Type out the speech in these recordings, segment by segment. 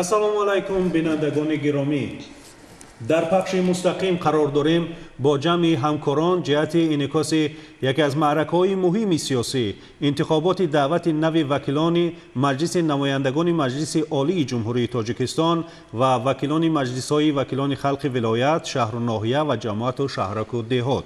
Ассалому алайкум, бинандагони гиромӣ. Дар пахши мустақим қарор дорем бо ҷамъи ҳамкорон ҷиҳати инъикоси яке аз маъракаҳои муҳими сиёсӣ, интихоботи даъвати нави вакилони Маҷлиси намояндагони Маҷлиси Олии Ҷумҳурии Тоҷикистон ва вакилони маҷлисҳои вакилони халқи вилоят, шаҳру ноҳия ва ҷамоату шаҳраку деҳот.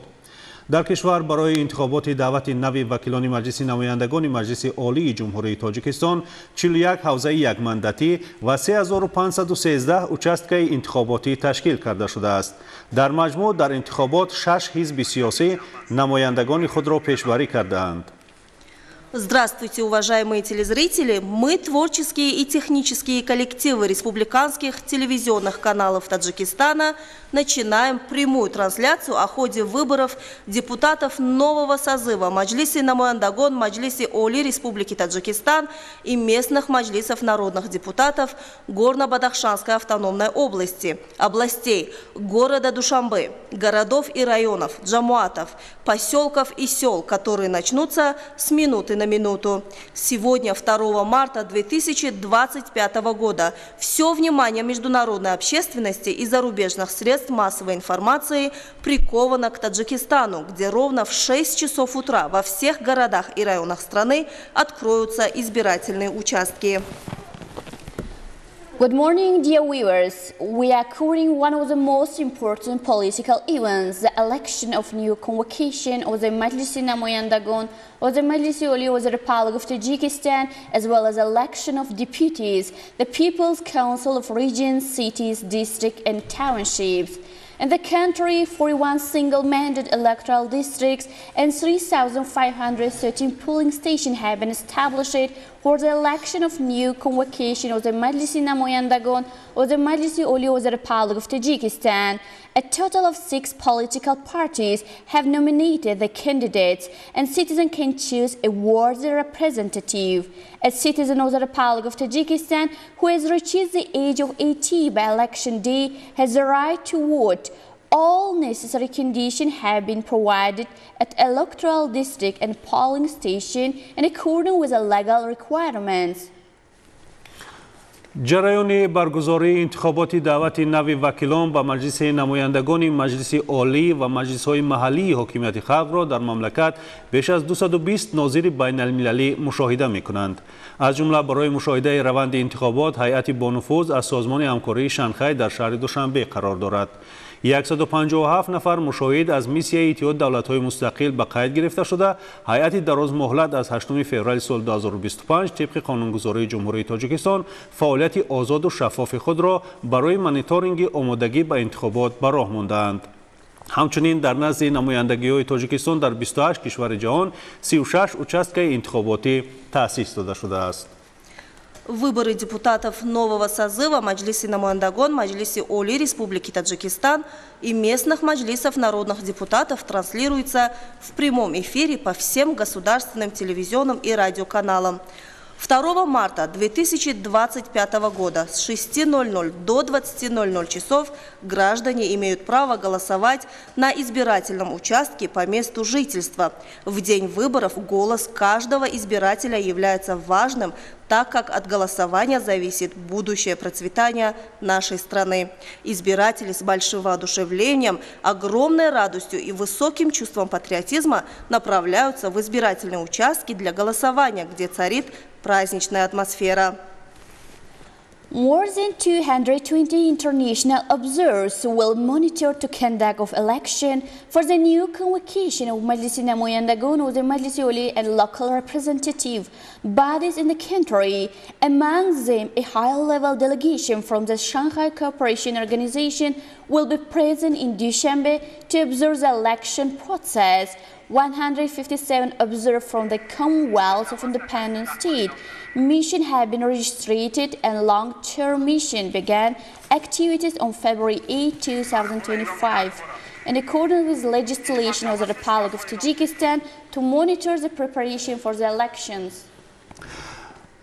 Дар кишвар барои интихоботи даъвати нави вакилони Маҷлиси намояндагони Маҷлиси Олии Ҷумҳурии Тоҷикистон 41 ҳавзаи якмандатӣ ва 3513 участкаи интихоботӣ ташкил карда шудааст. Дар маҷмӯъ дар интихобот шаш ҳизби сиёсӣ намояндагони худро пешбарӣ кардаанд. Здравствуйте, уважаемые телезрители! Мы, творческие и технические коллективы республиканских телевизионных каналов Таджикистана, начинаем прямую трансляцию о ходе выборов депутатов нового созыва Маджлиси Намояндагон, Маджлиси Оли Республики Таджикистан и местных маджлисов народных депутатов Горно-Бадахшанской автономной области, областей города Душанбе, городов и районов, джамуатов, поселков и сел, которые начнутся с минуты на минуту. Сегодня, 2 марта 2025 года, все внимание международной общественности и зарубежных средств массовой информации приковано к Таджикистану, где ровно в 6 часов утра во всех городах и районах страны откроются избирательные участки. Good morning, dear viewers. We are covering one of the most important political events, the election of new convocation of the Majlisi Namoyandagon of the Majlisi Oli of the Republic of Tajikistan, as well as election of deputies, the People's Council of Regions, Cities, Districts and Townships. In the country, 41 single-mandate electoral districts and 3,513 polling stations have been established for the election of new convocation of the Majlisi Namoyandagon of the Majlisi Oli of the Republic of Tajikistan. A total of 6 political parties have nominated the candidates, and citizens can choose a worthy representative. A citizen of the Republic of Tajikistan who has reached the age of 80 by election day has the right to vote. All necessary conditions have been provided at electoral district and polling station in accordance with the legal requirements. Ҷараёни баргузории интихоботи даъвати нави вакилон ба Маҷлиси намояндагони Маҷлиси Олӣ ва маҷлисҳои маҳаллии ҳокимияти халқро дар мамлакат беш аз 220 нозири байналмилалӣ мушоҳида мекунанд. Аз ҷумла барои мушоҳидаи раванди интихобот ҳайати бонуфуз аз Созмони ҳамкории Шанхай дар шаҳри Душанбе қарор дорад. 157 нафар мушоҳид аз миссияи Иттиҳоди давлатҳои мустақил ба қайд гирифта шуда, ҳайати дарозмуҳлат аз 8 феврали соли 2025 тибқи қонунгузории Ҷумҳурии Тоҷикистон фаъолияти озоду шаффофи худро барои мониторинги омодагӣ ба интихобот ба роҳ мондаанд. Ҳамчунин дар назди намояндагиҳои Тоҷикистон дар 28 кишвари ҷаҳон 36 участкаи интихоботӣ таъсис дода шудааст. Выборы депутатов нового созыва Маджлиси Намояндагон, Маджлиси Оли Республики Таджикистан и местных маджлисов народных депутатов транслируются в прямом эфире по всем государственным телевизионным и радиоканалам. 2 марта 2025 года с 6:00 до 20:00 часов граждане имеют право голосовать на избирательном участке по месту жительства. В день выборов голос каждого избирателя является важным, так как от голосования зависит будущее процветание нашей страны. Избиратели с большим воодушевлением, огромной радостью и высоким чувством патриотизма направляются в избирательные участки для голосования, где царит праздничная атмосфера. More than 220 international observers will monitor the conduct of election for the new convocation of Majlisi Namoyandagon of the Majlisi Oli and local representative bodies in the country. Among them, a high-level delegation from the Shanghai Cooperation Organization will be present in Dushanbe to observe the election process. 157 observed from the Commonwealth of Independent States. Mission have been registered and long-term mission began activities on February 8, 2025. In accordance with legislation of the Republic of Tajikistan to monitor the preparation for the elections.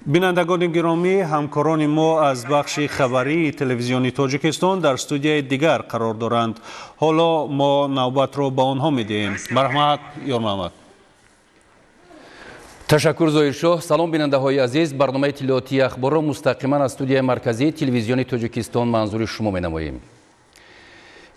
Бинандагони гиромӣ, ҳамкорони мо аз бахши хабарии телевизиони Тоҷикистон дар студияи дигар қарор доранд. Ҳоло мо навбатро ба онҳо медиҳем. Марҳамат, Ёрмаҳмад. Ташаккур, Зоҳиршоҳ. Салом, бинандаҳои азиз. Барномаи иттилоотии ахборро мустақиман аз студияи марказии телевизиони Тоҷикистон манзури шумо менамоем.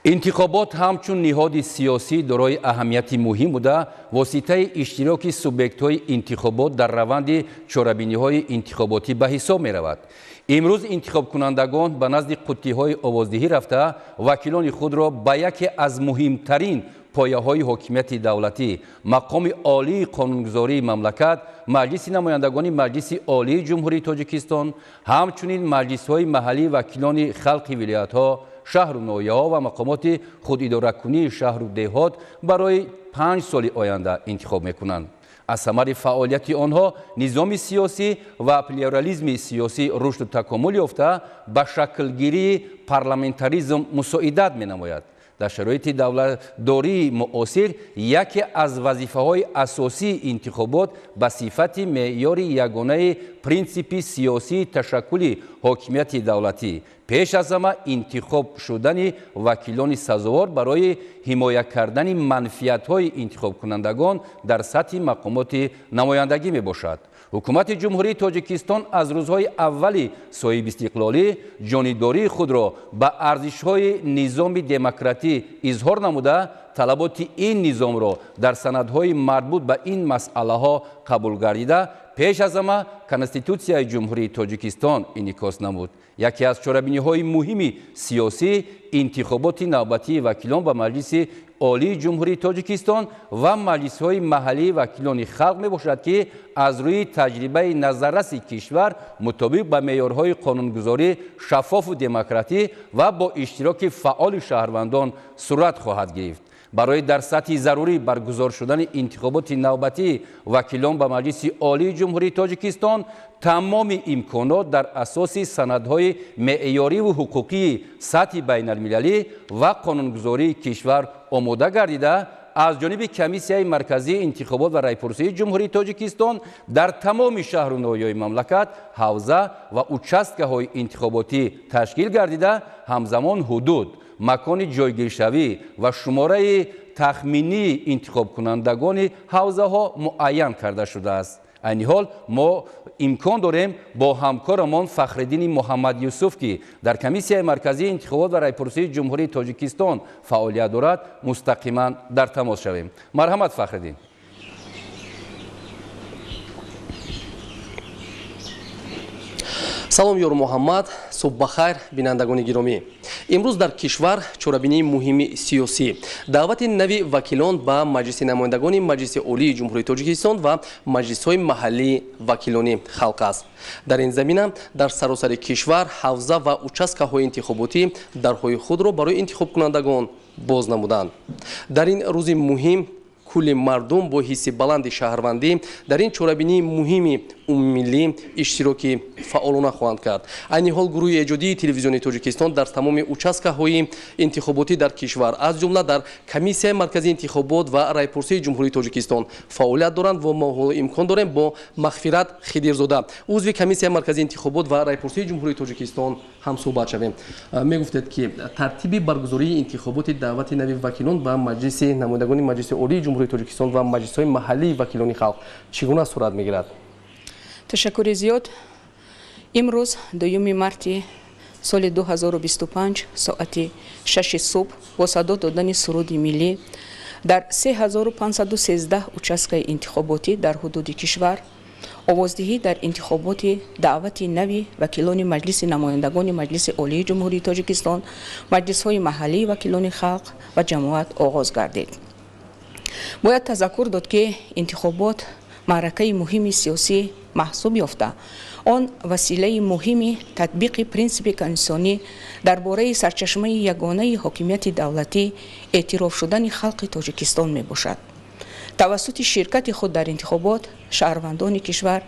Интихобот ҳамчун ниҳоди сиёсӣ дорои аҳамияти муҳим буда, воситаи иштироки субъектҳои интихобот дар раванди чорабиниҳои интихоботӣ ба ҳисоб меравад. Имрӯз интихобкунандагон ба назди қуттиҳои овоздиҳӣ рафта, вакилони худро ба яке аз муҳимтарин пояҳои ҳокимияти давлатӣ, мақоми олии қонунгузории мамлакат, Маҷлиси намояндагони Маҷлиси Олии Ҷумҳурии Тоҷикистон, ҳамчунин маҷлисҳои маҳаллии вакилони халқи вилоятҳо, шаҳру ноҳияҳо ва мақомоти худидоракунии шаҳру деҳот барои 5 соли оянда интихоб мекунанд. Аз самари фаъолияти онҳо низоми сиёсӣ ва плюрализми сиёсӣ рушду такомул ёфта, ба шаклгирии парламентаризм мусоидат менамояд. Дар шароити давлатдории муосир яке аз вазифаҳои асосии интихобот ба сифати меъёри ягонаи принсипи сиёсии ташаккули ҳокимияти давлатӣ пеш аз ҳама интихоб шудани вакилони сазовор барои ҳимоя кардани манфиатҳои интихобкунандагон дар сатҳи мақомоти намояндагӣ мебошад. Ҳукумати Ҷумҳурии Тоҷикистон аз рӯзҳои аввали соҳибистиқлолӣ ҷонибдории худро ба арзишҳои низоми демократӣ изҳор намуда, талаботи ин низомро дар санадҳои марбут ба ин масъалаҳо қабул гардида, пеш аз ҳама Конститутсияи Ҷумҳурии Тоҷикистон инъикос намуд. Яке аз чорабиниҳои муҳими сиёсӣ интихоботи навбатии вакилон ба Маҷлиси Олии Ҷумҳурии Тоҷикистон ва маҷлисҳои маҳаллии вакилони халқ мебошад, ки аз рӯи таҷрибаи назарраси кишвар мутобиқ ба меъёрҳои қонунгузорӣ шаффофу демократӣ ва бо иштироки фаъоли шаҳрвандон сурат хоҳад гирифт. Барои дар сатҳи зарурӣ баргузор шудани интихоботи навбатии вакилон ба Маҷлиси Олии Ҷумҳурии Тоҷикистон тамоми имконот дар асоси санадҳои меъёриву ҳуқуқии сатҳи байналмилалӣ ва қонунгузории кишвар омода гардида, аз ҷониби Комиссияи марказии интихобот ва райпурсии Ҷумҳурии Тоҷикистон дар тамоми шаҳру ноҳияҳои мамлакат ҳавза ва участкаҳои интихоботӣ ташкил гардида, ҳамзамон ҳудуд, макони ҷойгиршавӣ ва шумораи тахминии интихобкунандагони ҳавзаҳо муайян карда шудааст. Айни ҳол мо имкон дорем бо ҳамкорамон Фахриддини Муҳаммад Юсуф, ки дар Комиссияи марказии интихобот ва райпурсии Ҷумҳурии Тоҷикистон фаъолият дорад, мустақиман дар тамос шавем. Марҳамат, Фахриддин. Салом, Ёр Муҳаммад, субҳ бахайр, бинандагони гиромӣ. Имрӯз дар кишвар чорабинии муҳими сиёсӣ, даъвати нави вакилон ба Маҷлиси намояндагони Маҷлиси Олии Ҷумҳурии Тоҷикистон ва маҷлисҳои маҳаллии вакилони халқ аст. Дар ин замина дар саросари кишвар ҳавза ва участкаҳои интихоботӣ дарҳои худро барои интихобкунандагон боз намуданд. Дар ин рӯзи муҳим кулли мардум бо ҳисси баланди шаҳрвандӣ дар ин чорабинии муҳими умумимиллӣ иштироки фаъолона хоҳанд кард. Айни ҳол гурӯҳи эҷодии телевизиони Тоҷикистон дар тамоми участкаҳои интихоботӣ дар кишвар, аз ҷумла дар Комиссияи марказии интихобот ва райпурсии Ҷумҳурии Тоҷикистон фаъолият доранд ва мо ҳоло имкон дорем бо Мағфират Хидирзода, узви Комиссияи марказии интихобот ва райпурсии Ҷумҳурии Тоҷикистон ҳамсӯҳбат шавем. Мегуфтед, ки тартиби баргузории интихоботи даъвати нави вакилон ба Маҷлиси намояндагони Маҷлиси Олии Ҷумҳурии Тоҷикистон ва маҷлисҳои маҳаллии вакилони халқ чӣ гуна сурат мегирад? Ташаккури зиёд. Имрӯз, 2 марти соли 2025, соати 6 субҳ бо садо додани суруди миллӣ дар 3513 участкаи интихоботӣ дар ҳудуди кишвар овоздиҳӣ дар интихоботи даъвати нави вакилони Маҷлиси намояндагони Маҷлиси Олии Ҷумҳурии Тоҷикистон, маҷлисҳои маҳаллии вакилони халқ ва ҷамоат оғоз гардид. Бояд тазаккур дод, ки интихобот маъракаи муҳими сиёсӣ маҳсуб ёфта, он василаи муҳими татбиқи принсипи конститутсионӣ дар бораи сарчашмаи ягонаи ҳокимияти давлатӣ эътироф шудани халқи Тоҷикистон мебошад. Тавассути ширкати худ дар интихобот шаҳрвандони кишвар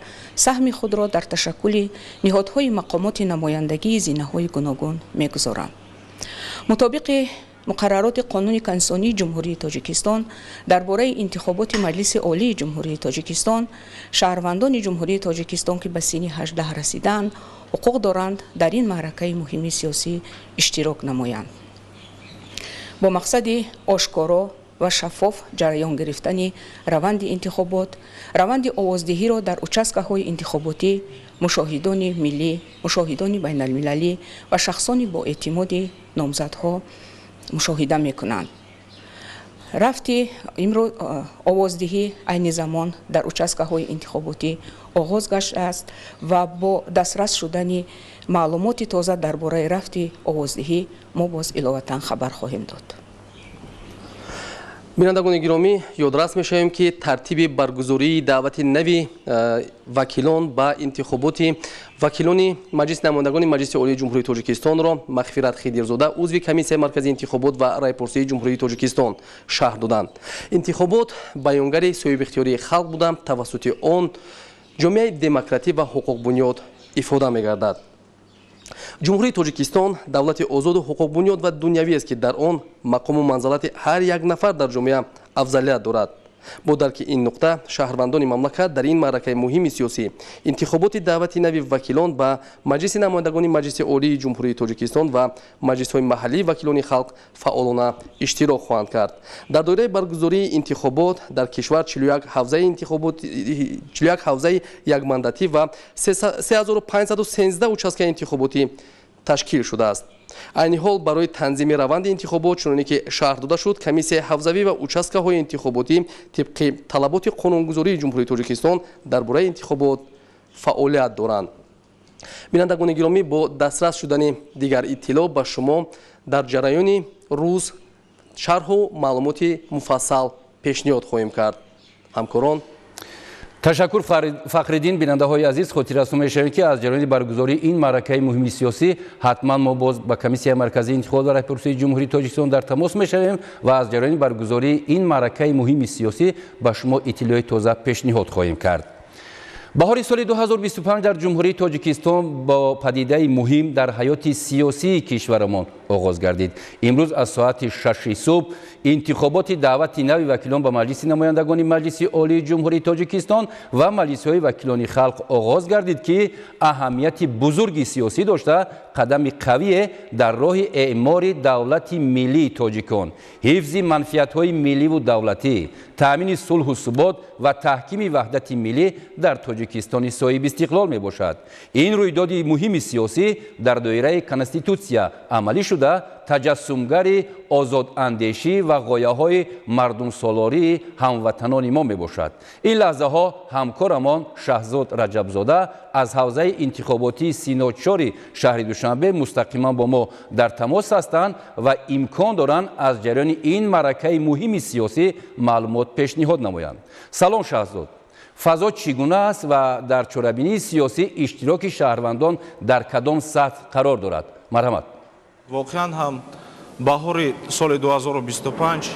саҳми худро дар ташаккули ниҳодҳои мақомоти намояндагии зинаҳои гуногун мегузоранд. Мутобиқи муқаррароти Қонуни конститутсионии Ҷумҳурии Тоҷикистон дар бораи интихоботи Маҷлиси Олии Ҷумҳурии Тоҷикистон, шаҳрвандони Ҷумҳурии Тоҷикистон, ки ба синни 18 расидаанд, ҳуқуқ доранд дар ин маъракаи муҳими сиёсӣ иштирок намоянд. Бо мақсади ошкоро, ва шаффоф ҷараён гирифтани раванди интихобот, раванди овоздиҳиро дар участкаҳои интихоботӣ мушоҳидони миллӣ, мушоҳидони байналмилалӣ ва шахсони боэътимоди номзадҳо мушоҳида мекунанд. Рафти имрӯз овоздиҳӣ айни замон дар участкаҳои интихоботӣ оғоз гаштааст ва бо дастрас шудани маълумоти тоза дар бораи рафти овоздиҳӣ мо боз иловатан хабар хоҳем дод. Бинандагони гиромӣ, ёдрас мешавем, ки тартиби баргузории даъвати нави вакилон ба интихоботи вакилони Маҷлиси намояндагони Маҷлиси Олии Ҷумҳурии Тоҷикистонро Мағфират Хидирзода, узви Комиссияи Марказии интихобот ва райпурсии Ҷумҳурии Тоҷикистон, шарҳ доданд. Интихобот баёнгари соҳибихтиёрии халқ буда, тавассути он ҷомеаи демократӣ ва ҳуқуқбунёд ифода мегардад. Ҷумҳурии Тоҷикистон давлати озоду ҳуқуқбунёд ва дунявӣ аст, ки дар он мақому манзалати ҳар як нафар дар ҷомеа афзалият дорад. Бо дарки ин нуқта, шаҳрвандони мамлакат дар ин маъракаи муҳими сиёсӣ, интихоботи даъвати нави вакилон ба Маҷлиси намояндагони Маҷлиси Олии Ҷумҳурии Тоҷикистон ва маҷлисҳои маҳаллии вакилони халқ фаъолона иштирок хоҳанд кард. Дар доираи баргузории интихобот дар кишвар 41 ҳавзаи якмандатӣ ва 3513 участкаи интихоботӣ ташкил шудааст. Айни ҳол барои танзими раванди интихобот, чуноне ки шарҳ дода шуд, комиссияи ҳавзавӣ ва участкаҳои интихоботӣ тибқи талаботи қонунгузории Ҷумҳурии Тоҷикистон дар бораи интихобот фаъолият доранд. Бинандагони гиромӣ, бо дастрас шудани дигар иттилоъ ба шумо дар ҷараёни рӯз шарҳу маълумоти муфассал пешниҳод хоҳем кард. Ҳамкорон. Ташаккур, Фахриддин. Бинандаҳои азиз, хотиррасон мешавем, ки аз ҷараёни баргузории ин маъракаи муҳими сиёсӣ ҳатман мо боз ба Комиссияи Марказии интихобот ва райпурсии Ҷумҳурии Тоҷикистон дар тамос мешавем ва аз ҷараёни баргузории ин маъракаи муҳими сиёсӣ ба шумо иттилои тоза пешниҳод хоҳем кард. Баҳори соли 2025 дар Ҷумҳурии Тоҷикистон бо падидаи муҳим дар ҳаёти сиёсии кишварамон оғоз гардид. Имрӯз аз соати 6 субҳ интихоботи даъвати нави вакилон ба Маҷлиси намояндагони Маҷлиси Олии Ҷумҳурии Тоҷикистон ва маҷлисҳои вакилони халқ оғоз гардид, ки аҳамияти бузурги сиёсӣ дошта, қадами қавие дар роҳи эъмори давлати миллии тоҷикон, ҳифзи манфиатҳои милливу давлатӣ, таъмини сулҳу субот ва таҳкими ваҳдати миллӣ дар Тоҷикистони соҳибистиқлол мебошад. Ин рӯйдоди муҳими сиёсӣ дар доираи конститутсия амалӣ шуда, таҷассумгари озодандешӣ ва ғояҳои мардумсолории ҳамватанони мо мебошад. Ин лаҳзаҳо ҳамкорамон Шаҳзод Раҷабзода аз ҳавзаи интихоботии Синочори шаҳри Душанбе мустақиман бо мо дар тамос ҳастанд ва имкон доранд аз ҷараёни ин маъракаи муҳими сиёсӣ маълумот пешниҳод намоянд. Салом, Шаҳзод. Фазо чӣ гуна аст ва дар чорабинии сиёсӣ иштироки шаҳрвандон дар кадом сатҳ қарор дорад? Марҳамат. Воқеан ҳам баҳори соли 2025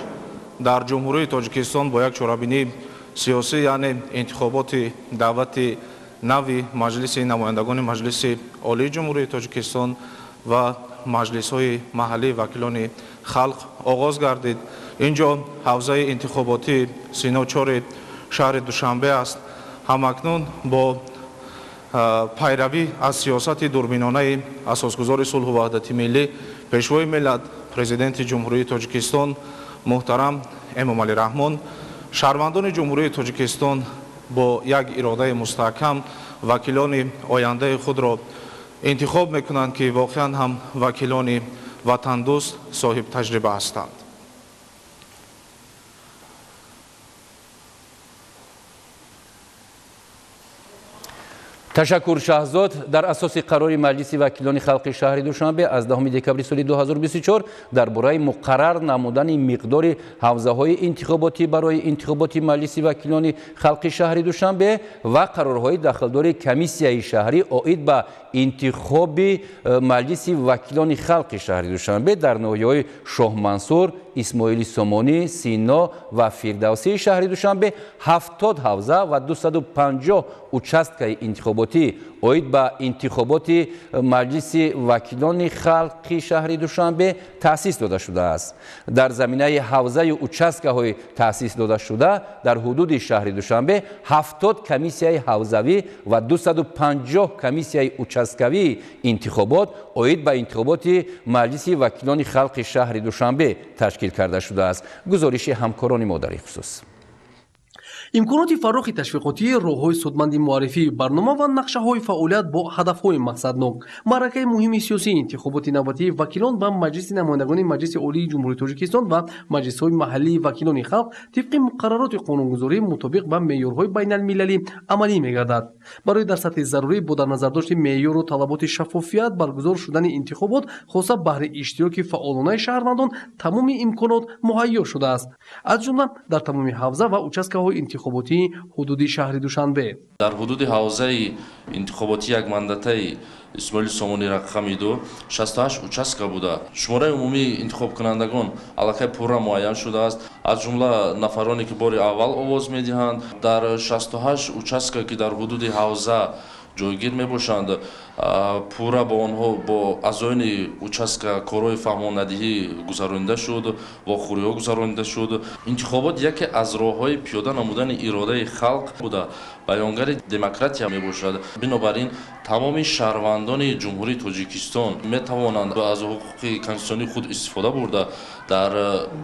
дар Ҷумҳурии Тоҷикистон бо як чорабинии сиёсӣ, яъне интихоботи даъвати нави Маҷлиси намояндагони Маҷлиси Олии Ҷумҳурии Тоҷикистон ва маҷлисҳои маҳаллии вакилони халқ оғоз гардид. Инҷо ҳавзаи интихоботии Синочори шаҳри Душанбе аст. Ҳамакнун бо пайравӣ аз сиёсати дурбинонаи асосгузори сулҳу ваҳдати миллӣ, пешвои миллат, президенти Ҷумҳурии Тоҷикистон муҳтарам Эмомалӣ Раҳмон, шаҳрвандони Ҷумҳурии Тоҷикистон бо як иродаи мустаҳкам вакилони ояндаи худро интихоб мекунанд, ки воқеан ҳам вакилони ватандӯст, соҳибтаҷриба ҳастанд. Ташаккур, Шаҳзод. Дар асоси қарори Маҷлиси вакилони халқи шаҳри Душанбе аз 10 декабри соли 2024 дар бораи муқаррар намудани миқдори ҳавзаҳои интихоботӣ барои интихоботи Маҷлиси вакилони халқи шаҳри Душанбе ва қарорҳои дахлдори комиссияи шаҳрӣ оид ба интихоби Маҷлиси вакилони халқи шаҳри Душанбе дар ноҳияҳои Шоҳмансур, Исмоили Сомонӣ, Сино ва Фирдавсии шаҳри Душанбе 70 ҳавза ва 250 участкаи интихоботӣ интихоботӣ оид ба интихоботи Маҷлиси вакилони халқи шаҳри Душанбе таъсис дода шудааст. Дар заминаи ҳавзаю участкаҳои таъсис додашуда дар ҳудуди шаҳри Душанбе 70 комиссияи ҳавзавӣ ва 250 комиссияи участкавии интихобот оид ба интихоботи Маҷлиси вакилони халқи шаҳри Душанбе ташкил карда шудааст. Гузориши ҳамкорони мо дар ин хусус. Имконоти фарохи ташвиқотӣ, роҳҳои судманди муаррифии барнома ва нақшаҳои фаъолият бо ҳадафҳои мақсаднок. Маъракаи муҳими сиёсии интихоботи навбатии вакилон ба Маҷлиси намояндагони Маҷлиси Олии Ҷумҳурии Тоҷикистон ва маҷлисҳои маҳаллии вакилони халқ тибқи муқаррароти қонунгузорӣ мутобиқ ба меъёрҳои байналмилалӣ амалӣ мегардад. Барои дар сатҳи зарурӣ бо дар назардошти меъёру талаботи шаффофият баргузор шудани интихобот, хоса баҳри иштироки фаъолонаи шаҳрвандон тамоми имконот муҳайё шудааст, аз ҷумла дар тамоми ҳавза ва участкаҳои интихоботии ҳудуди шаҳри Душанбе. Дар ҳудуди ҳавзаи интихоботии якмандатаи Исмоили Сомонӣ рақами 2 68 участка буда. Шумораи умумии интихобкунандагон аллакай пурра муайян шудааст, аз ҷумла нафароне ки бори аввал овоз медиҳанд. Дар 68 участка ки дар ҳудуди ҳавза ҷойгир мебошанд, пурра бо онҳо бо аъзоёни участка корҳои фаҳмонадиҳӣ гузаронида шуд, вохӯриҳо гузаронида шуд. Интихобот яке аз роҳҳои пиёда намудани иродаи халқ буда, баёнгари демократия мебошад. Бинобар ин тамоми шаҳрвандони Ҷумҳурии Тоҷикистон метавонанд аз ҳуқуқи конститутсионии худ истифода бурда дар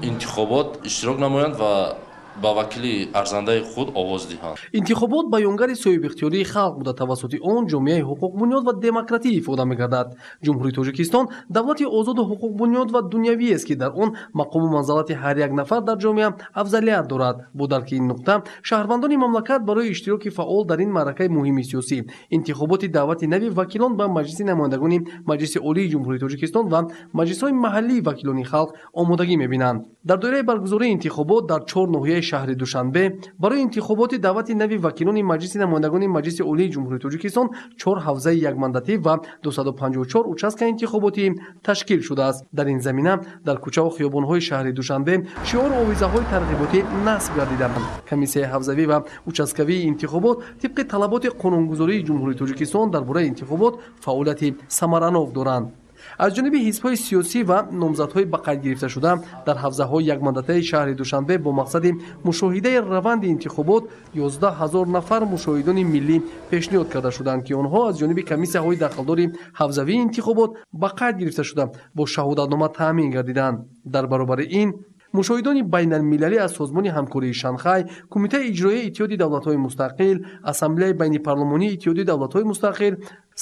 интихобот иштирок намоянд ва ба вакили арзандаи худ овоз диҳанд. Интихобот баёнгари соҳибихтиёрии халқ буда, тавассути он ҷомеаи ҳуқуқбунёд ва демократӣ ифода мегардад. Ҷумҳурии Тоҷикистон давлати озоду ҳуқуқбунёд ва дунявиест, ки дар он мақому манзалати ҳар як нафар дар ҷомеа афзалият дорад. Бо дарки ин нуқта шаҳрвандони мамлакат барои иштироки фаъол дар ин маъракаи муҳими сиёсӣ интихоботи даъвати нави вакилон ба Маҷлиси намояндагони Маҷлиси Олии Ҷумҳурии Тоҷикистон ва маҷлисҳои маҳаллии вакилони халқ омодагӣ мебинанд. Дар доираи баргузории интихобот дар 4 ноҳияи шаҳри Душанбе барои интихоботи даъвати нави вакилони Маҷлиси намояндагони Маҷлиси Олии Ҷумҳурии Тоҷикистон 4 ҳавзаи якмандатӣ ва 254 участка интихоботӣ ташкил шудааст. Дар ин замина дар кӯчаву хиёбонҳои шаҳри Душанбе шиору овизаҳои тарғиботӣ насб гардиданд. Комиссияи ҳавзавӣ ва участкавии интихобот тибқи талаботи қонунгузории Ҷумҳурии Тоҷикистон дар бораи интихобот фаъолияти самаранок доранд. Аз ҷониби ҳизбҳои сиёсӣ ва номзадҳои ба қайд гирифташуда дар ҳавзаҳои якмандатаи шаҳри Душанбе бо мақсади мушоҳидаи раванди интихобот 11 000 нафар мушоҳидони миллӣ пешниҳод карда шуданд, ки онҳо аз ҷониби комиссияҳои дахлдори ҳавзавии интихобот ба қайд гирифта шуда бо шаҳодатнома таъмин гардиданд. Дар баробари ин мушоҳидони байналмилалӣ аз Созмони ҳамкории Шанхай, Кумитаи иҷроияи Иттиҳоди давлатҳои мустақил, Ассамблеяи байнипарлумонии Иттиҳоди давлатҳои мустақил,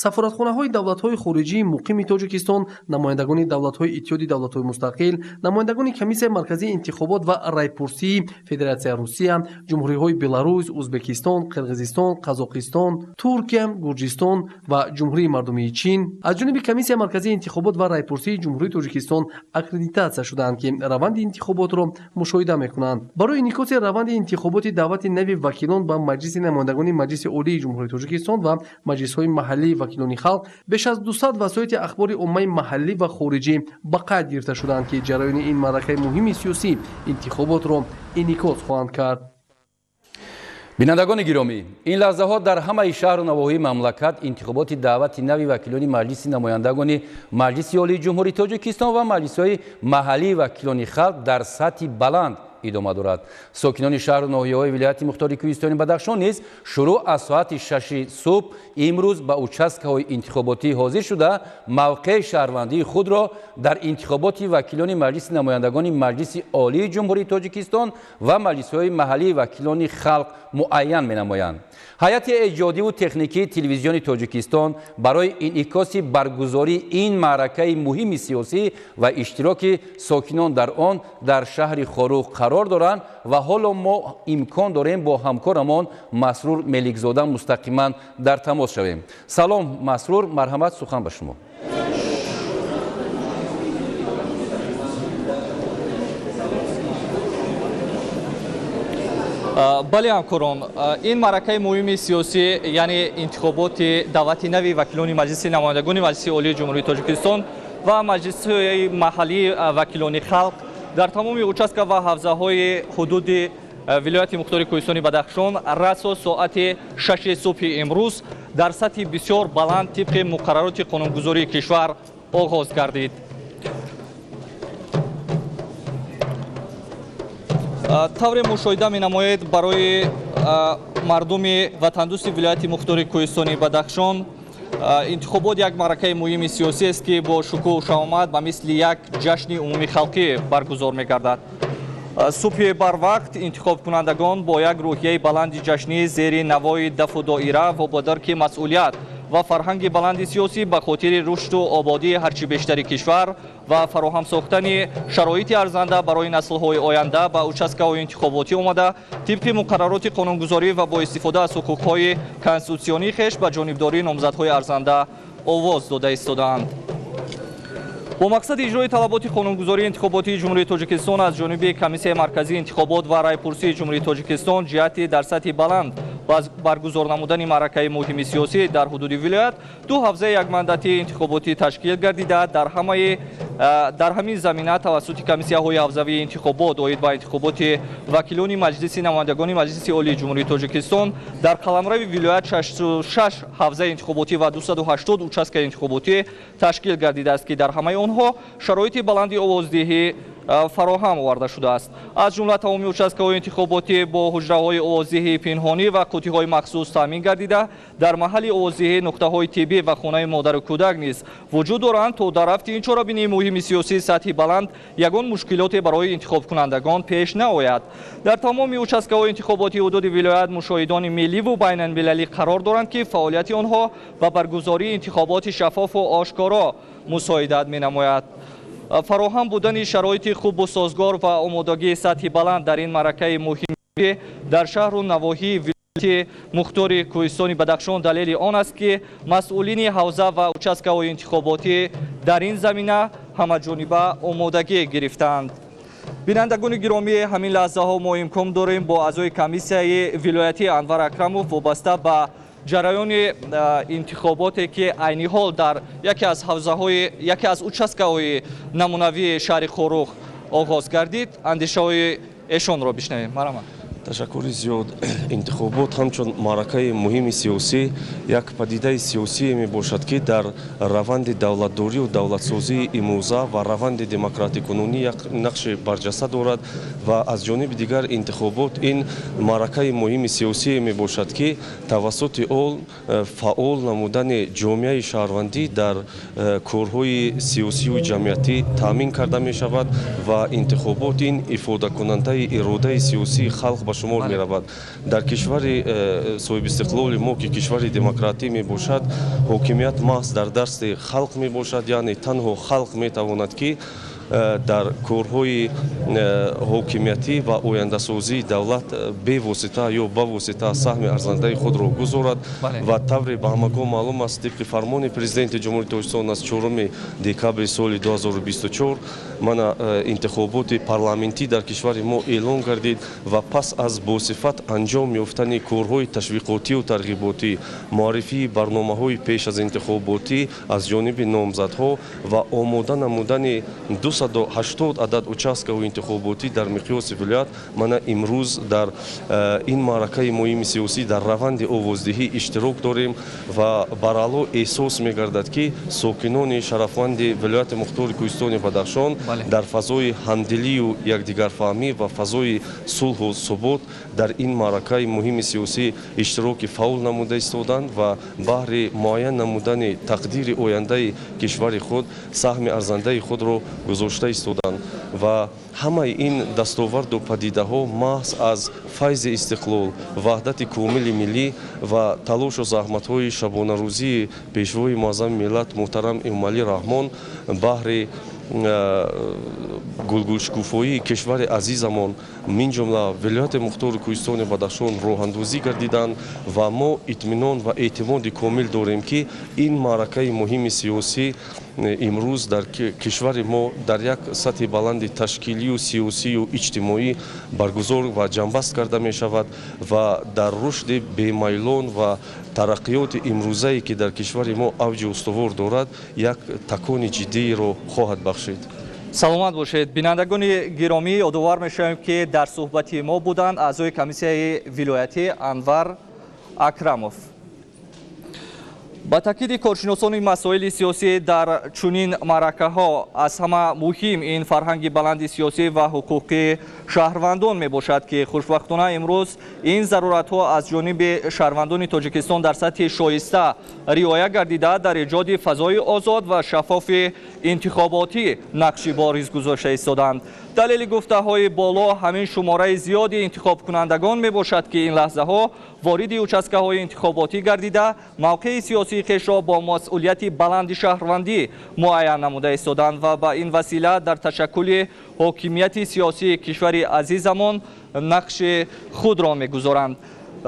сафоратхонаҳои давлатҳои хориҷии муқими Тоҷикистон, намояндагони давлатҳои Иттиҳоди давлатҳои мустақил, намояндагони Комиссияи марказии интихобот ва райпурсии Федератсияи Русия, ҷумҳуриҳои Беларус, Ӯзбекистон, Қирғизистон, Қазоқистон, Туркия, Гурҷистон ва Ҷумҳурии мардумии Чин аз ҷониби Комиссияи марказии интихобот ва райпурсии Ҷумҳурии Тоҷикистон аккредитатсия шудаанд, ки раванди интихоботро мушоҳида мекунанд. Барои инъикоси раванди интихоботи даъвати нави вакилон ба Маҷлиси намояндагони Маҷлиси Олии Ҷумҳурии Тоҷикистон ва маҷлисҳои маҳаллии вакилони халқ беш аз 200 васоити ахбори оммаи маҳаллӣ ва хориҷӣ ба қайд гирифта шуданд, ки ҷараёни ин маъракаи муҳими сиёсӣ интихоботро инъикос хоҳанд кард. Бинандагони гиромӣ, ин лаҳзаҳо дар ҳамаи шаҳру навоҳии мамлакат интихоботи даъвати нави вакилони Маҷлиси намояндагони Маҷлиси Олии Ҷумҳурии Тоҷикистон ва маҷлисҳои маҳаллии вакилони халқ дар сатҳи баланд идома дорад. Сокинони шаҳру ноҳияҳои вилояти мухтори Кӯҳистони Бадахшон низ шурӯъ аз соати 6 субҳ имрӯз ба участкаҳои интихоботӣ ҳозир шуда мавқеи шаҳрвандии худро дар интихоботи вакилони Маҷлиси намояндагони Маҷлиси Олии Ҷумҳурии Тоҷикистон ва маҷлисҳои маҳаллии вакилони халқ муайян менамоянд. Ҳайати эҷодиву техникии телевизиони Тоҷикистон барои инъикоси баргузории ин маъракаи муҳими сиёсӣ ва иштироки сокинон дар он дар шаҳри Хоруғ қарор доранд ва ҳоло мо имкон дорем бо ҳамкорамон Масрур Меликзода мустақиман дар тамос шавем. Салом, Масрур, марҳамат, сухан ба шумо. Бале, ҳамкорон, ин маъракаи муҳими сиёсӣ, яъне интихоботи даъвати нави вакилони Маҷлиси намояндагони Маҷлиси Олии Ҷумҳурии Тоҷикистон ва маҷлисҳои маҳаллии вакилони халқ дар тамоми участка ва ҳавзаҳои ҳудуди вилояти мухтори Кӯҳистони Бадахшон расо соати 6 субҳи имрӯз дар сатҳи бисёр баланд тибқи муқаррароти қонунгузории кишвар оғоз гардид. Тавре мушоҳида менамоед, барои мардуми ватандӯсти вилояти мухтори кӯҳистони Бадахшон интихобот як маъракаи муҳими сиёсӣ аст, ки бо шукӯҳу шаҳомат ба мисли як ҷашни умумии халқӣ баргузор мегардад. Субҳи барвақт интихобкунандагон бо як рӯҳияи баланди ҷашнӣ зери навои дафу доира ва бо дарки масъулият ва фарҳанги баланди сиёсӣ ба хотири рушду ободии ҳарчи бештари кишвар ва фароҳам сохтани шароити арзанда барои наслҳои оянда ба участкаҳои интихоботӣ омада, тибқи муқаррароти қонунгузорӣ ва бо истифода аз ҳуқуқҳои конститутсионии хеш ба ҷонибдории номзадҳои арзанда овоз дода истодаанд. Бо мақсади иҷрои талаботи қонунгузории интихоботии Ҷумҳурии Тоҷикистон аз ҷониби Комиссияи марказии интихобот ва райпурсии Ҷумҳурии Тоҷикистон ҷиҳати дар сатҳи баланд баргузор намудани маъракаи муҳими сиёсӣ дар ҳудуди вилоят ду ҳавзаи якмандатии интихоботӣ ташкил гардида, дар ҳамин замина тавассути комиссияҳои ҳавзавии интихобот оид ба интихоботи вакилони Маҷлиси намояндагони Маҷлиси Олии Ҷумҳурии Тоҷикистон дар қаламрави вилоят 66 ҳавзаи интихоботӣ ва 280 участкаи интихоботӣ ташкил гардидааст, ки дар ҳамаи онҳо шароити баланди овоздиҳӣ фароҳам оварда шудааст. Аз ҷумла тамоми участкаҳои интихоботӣ бо ҳуҷраҳои овоздиҳии пинҳонӣ ва қутиҳои махсус таъмин гардида, дар маҳалли овоздиҳӣ нуқтаҳои тиббӣ ва хонаи модару кӯдак низ вуҷуд доранд, то дар рафти ин чорабинии муҳими сиёсии сатҳи баланд ягон мушкилоте барои интихобкунандагон пеш наояд. Дар тамоми участкаҳои интихоботии ҳудуди вилоят мушоҳидони милливу байналмилалӣ қарор доранд, ки фаъолияти онҳо ба баргузории интихоботи шаффофу ошкоро мусоидат менамояд. Фароҳам будани шароити хубу созгор ва омодагии сатҳи баланд дар ин маъракаи муҳим дар шаҳру навоҳии вилояти мухтори кӯҳистони Бадахшон далели он аст, ки масъулини ҳавза ва участкаҳои интихоботӣ дар ин замина ҳамаҷониба омодагӣ гирифтаанд. Бинандагони гиромӣ, ҳамин лаҳзаҳо мо имкон дорем бо аъзои комиссияи вилоятӣ Анвар Акрамов вобаста ба ҷараёни интихоботе, ки айни ҳол дар яке аз ҳавзаҳои яке аз участкаҳои намунавии шаҳри Хоруғ оғоз гардид, андешаҳои эшонро бишнавем. Марҳамат. Ташаккури зиёд. Интихобот ҳамчун маъракаи муҳими сиёсӣ як падидаи сиёсие мебошад, ки дар раванди давлатдорию давлатсозии имрӯза ва раванди демократикунунӣ як нақши барҷаста дорад ва аз ҷониби дигар интихобот ин маъракаи муҳими сиёсие мебошад, ки тавассути он фаъол намудани ҷомеаи шаҳрвандӣ дар корҳои сиёсию ҷамъиятӣ таъмин карда мешавад ва интихобот ин ифодакунандаи иродаи сиёсии халқ ба шумор меравад. Дар кишвари соҳибистиқлоли мо, ки кишвари демократӣ мебошад, ҳокимият маҳз дар дасти халқ мебошад, яъне танҳо халқ метавонад, ки дар корҳои ҳокимиятӣ ва ояндасозии давлат бевосита ё ба восита саҳми арзандаи худро гузорад. Ва тавре ба ҳамагон маълум аст, тибқи фармони Президенти Ҷумҳурии Тоҷикистон аз 4 декабри соли 2024 мана интихоботи парламентӣ дар кишвари мо эълон гардид ва пас аз босифат анҷом ёфтани корҳои ташвиқотию тарғиботӣ, муаррифии барномаҳои пеш аз интихоботӣ аз ҷониби номзадҳо ва омода намудани 280 адад участкаҳои интихоботӣ дар миқёси вилоят, мана имрӯз дар ин маъракаи муҳими сиёсӣ дар раванди овоздиҳӣ иштирок дорем ва баръало эҳсос мегардад, ки сокинони шарафманди вилояти мухтори кӯҳистони Бадахшон дар фазои ҳамдилию якдигарфаҳмӣ ва фазои сулҳу субот дар ин маъракаи муҳими сиёсӣ иштироки фаъол намуда истоданд ва баҳри муайян намудани тақдири ояндаи кишвари худ саҳми арзандаи худро гузошта истоданд. Ва ҳамаи ин дастоварду падидаҳо маҳз аз файзи истиқлол, ваҳдати комили миллӣ ва талошу заҳматҳои шабонарӯзии пешвои муаззами миллат муҳтарам Эмомалӣ Раҳмон баҳри гулгулшукуфоии кишвари азизамон, мин ҷумла вилояти мухтори кӯҳистони Бадахшон роҳандозӣ гардиданд ва мо итминон ва эътимоди комил дорем, ки ин маъракаи муҳими сиёсӣ имрӯз дар кишвари мо дар як сатҳи баланди ташкилию сиёсию иҷтимоӣ баргузор ва ҷамъбаст карда мешавад ва дар рушди бемайлон ва тараққиёти имрӯзае, ки дар кишвари мо авҷи устувор дорад, як такони ҷиддиро хоҳад бахшид. Саломат бошед. Бинандагони гиромӣ, ёдовар мешавем, ки дар суҳбати мо буданд аъзои комиссияи вилоятӣ Анвар Акрамов. Ба таъкиди коршиносони масоили сиёсӣ, дар чунин маъракаҳо аз ҳама муҳим ин фарҳанги баланди сиёсӣ ва ҳуқуқии шаҳрвандон мебошад, ки хушбахтона имрӯз ин заруратҳо аз ҷониби шаҳрвандони Тоҷикистон дар сатҳи шоиста риоя гардида, дар эҷоди фазои озод ва шаффофи интихоботӣ нақши бориз гузошта истоданд. Далели гуфтаҳои боло ҳамин шумораи зиёди интихобкунандагон мебошад, ки ин лаҳзаҳо вориди участкаҳои интихоботӣ гардида, мавқеи сиёсии хешро бо масъулияти баланди шаҳрвандӣ муайян намуда истоданд ва ба ин васила дар ташаккули ҳокимияти сиёсии кишвари азизамон нақши худро мегузоранд.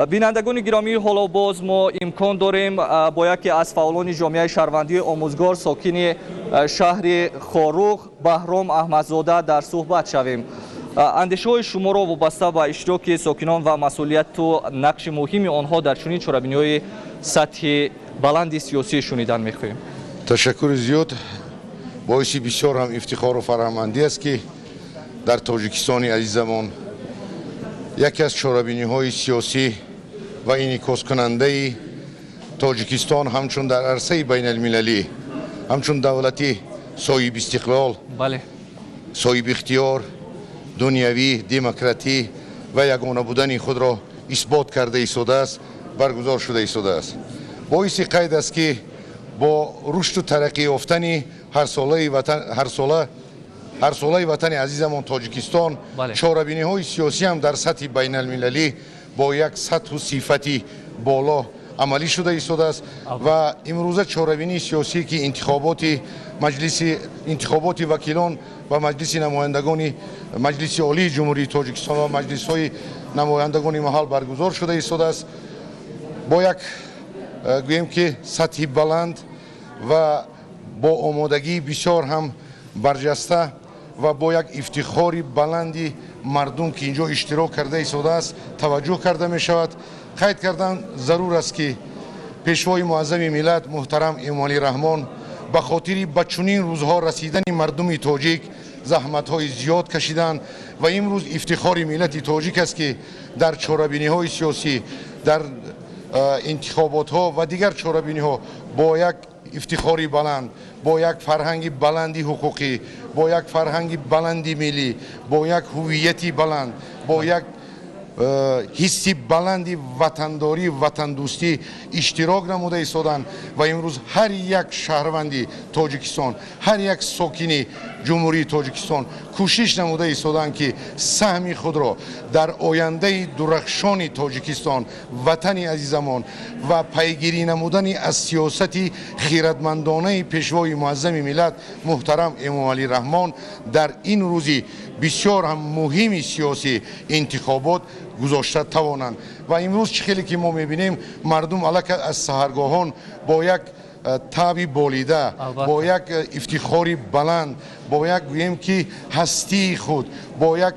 Бинандагони гиромӣ, ҳоло боз мо имкон дорем бо яке аз фаъолони ҷомеаи шаҳрвандӣ, омӯзгор, сокини шаҳри Хоруғ Баҳром Аҳмадзода дар суҳбат шавем. Андешаҳои шуморо вобаста ба иштироки сокинон ва масъулияту нақши муҳими онҳо дар чунин чорабиниҳои сатҳи баланди сиёсӣ шунидан мехоҳем. Ташаккури зиёд. Боиси бисёр ҳам ифтихору фараҳмандӣ аст, ки дар Тоҷикистони азизамон яке аз чорабиниҳои сиёсӣ ва инъикоскунандаи Тоҷикистон ҳамчун дар арсаи байналмилалӣ, ҳамчун давлати соҳибистиқлол, соҳибихтиёр, дунявӣ, демократӣ ва ягона будани худро исбот карда истодааст, баргузор шуда истодааст. Боиси қайд аст, ки бо рушду тараққӣ ёфтани ҳарсолаи ватани азизамон Тоҷикистон, чорабиниҳои сиёсӣ ҳам дар сатҳи байналмилалӣ бо як сатҳу сифати боло амалӣ шуда истодааст ва имрӯза чорабинии сиёсӣ, ки интихоботи вакилон ва Маҷлиси намояндагони Маҷлиси Олии Ҷумҳурии Тоҷикистон ва маҷлисҳои намояндагони маҳал баргузор шуда истодааст, бо як гӯем ки сатҳи баланд ва бо омодагии бисёр ҳам барҷаста ва бо як ифтихори баланди мардум, ки инҷо иштирок карда истодааст, таваҷҷӯҳ карда мешавад. Қайд кардан зарур аст, ки пешвои муаззами миллат муҳтарам Эмомалӣ Раҳмон ба хотири ба чунин рӯзҳо расидани мардуми тоҷик заҳматҳои зиёд кашиданд ва имрӯз ифтихори миллати тоҷик аст, ки дар чорабиниҳои сиёсӣ, дар интихоботҳо ва дигар чорабиниҳо бо як ифтихори баланд, бо як фарҳанги баланди ҳуқуқӣ, бо як фарҳанги баланди миллӣ, бо як ҳуввияти баланд, бо як ҳисси баланди ватандорӣ, ватандӯстӣ иштирок намуда истоданд ва имрӯз ҳар як шаҳрванди Тоҷикистон, ҳар як сокини Ҷумҳурии Тоҷикистон кӯшиш намуда истоданд, ки саҳми худро дар ояндаи дурахшони Тоҷикистон, ватани азизамон ва пайгирӣ намудани аз сиёсати хиратмандонаи пешвои муаззами миллат муҳтарам Эмомалӣ Раҳмон дар ин рӯзи бисёр ҳам муҳими сиёсӣ интихобот гузошта тавонанд. Ва имрӯз чӣ хеле ки мо мебинем, мардум аллакай аз саҳаргоҳон бо як таби болида, бо як ифтихори баланд, бо як гӯем ки ҳастии худ, бо як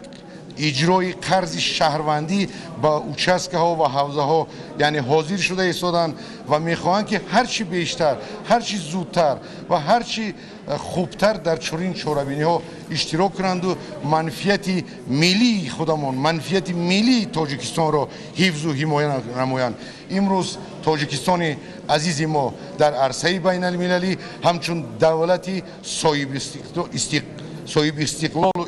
иҷрои қарзи шаҳрвандӣ ба участкаҳо ва ҳавзаҳо, яъне ҳозир шуда истоданд ва мехоҳанд, ки ҳарчи бештар, ҳарчи зудтар ва ҳарчи хубтар дар чунин чорабиниҳо иштирок кунанду манфиати миллии худамон, манфиати миллии Тоҷикистонро ҳифзу ҳимоя намоянд. Имрӯз Тоҷикистони азизи мо дар арсаи байналмилалӣ ҳамчун давлати соҳибистиқлолу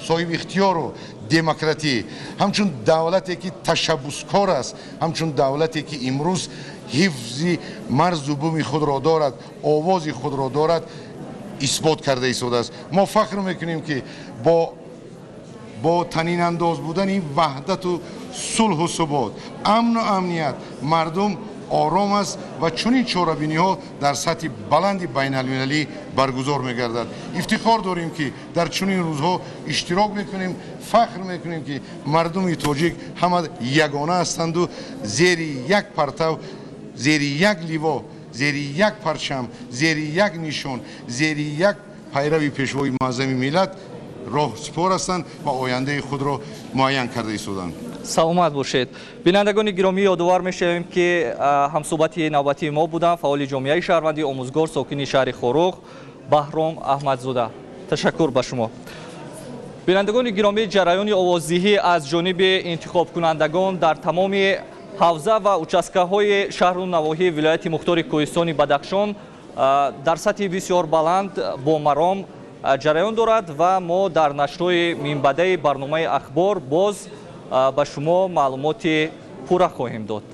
соҳибихтиёру демократӣ, ҳамчун давлате ки ташаббускор аст, ҳамчун давлате ки имрӯз ҳифзи марзу буми худро дорад, овози худро дорад, исбот карда истодааст. Мо фахр мекунем, ки бо танинандоз будани ваҳдату сулҳу субот, амну амният мардум ором аст ва чунин чорабиниҳо дар сатҳи баланди байналмилалӣ баргузор мегардад. Ифтихор дорем, ки дар чунин рӯзҳо иштирок мекунем, фахр мекунем, ки мардуми тоҷик ҳама ягона ҳастанду зери як партав, зери як ливо, зери як парчам, зери як нишон, зери як пайрави пешвои муаззами миллат роҳсипор ҳастанд ва ояндаи худро муайян карда истоданд. Саломат бошед. Бинандагони гиромӣ, ёдовар мешавем, ки ҳамсӯҳбати навбатии мо буданд фаъоли ҷомеаи шаҳрвандӣ, омӯзгор, сокини шаҳри Хоруғ Баҳром Аҳмадзода. Ташаккур ба шумо. Бинандагони гиромӣ, ҷараёни овоздиҳӣ аз ҷониби интихобкунандагон дар тамоми ҳавза ва участкаҳои шаҳру навоҳии вилояти мухтори кӯҳистони Бадахшон дар сатҳи бисёр баланд бо маром ҷараён дорад ва мо дар нашрҳои минбаъдаи барномаи Ахбор боз ба шумо маълумоти пурра хоҳем дод.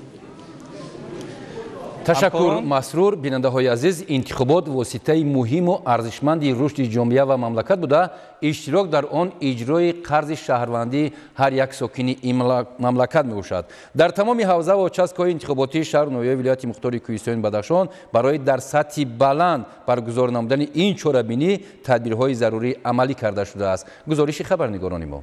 Ташаккур, Масрур. Бинандаҳои азиз, интихобот воситаи муҳиму арзишманди рушди ҷомеа ва мамлакат буда, иштирок дар он иҷрои қарзи шаҳрвандии ҳар як сокини ин мамлакат мебошад. Дар тамоми ҳавза ва участкаҳои интихоботии шаҳру ноҳияи вилояти мухтори кӯҳистони Бадахшон барои дар сатҳи баланд баргузор намудани ин чорабинӣ тадбирҳои зарурӣ амалӣ карда шудааст. Гузориши хабарнигорони мо.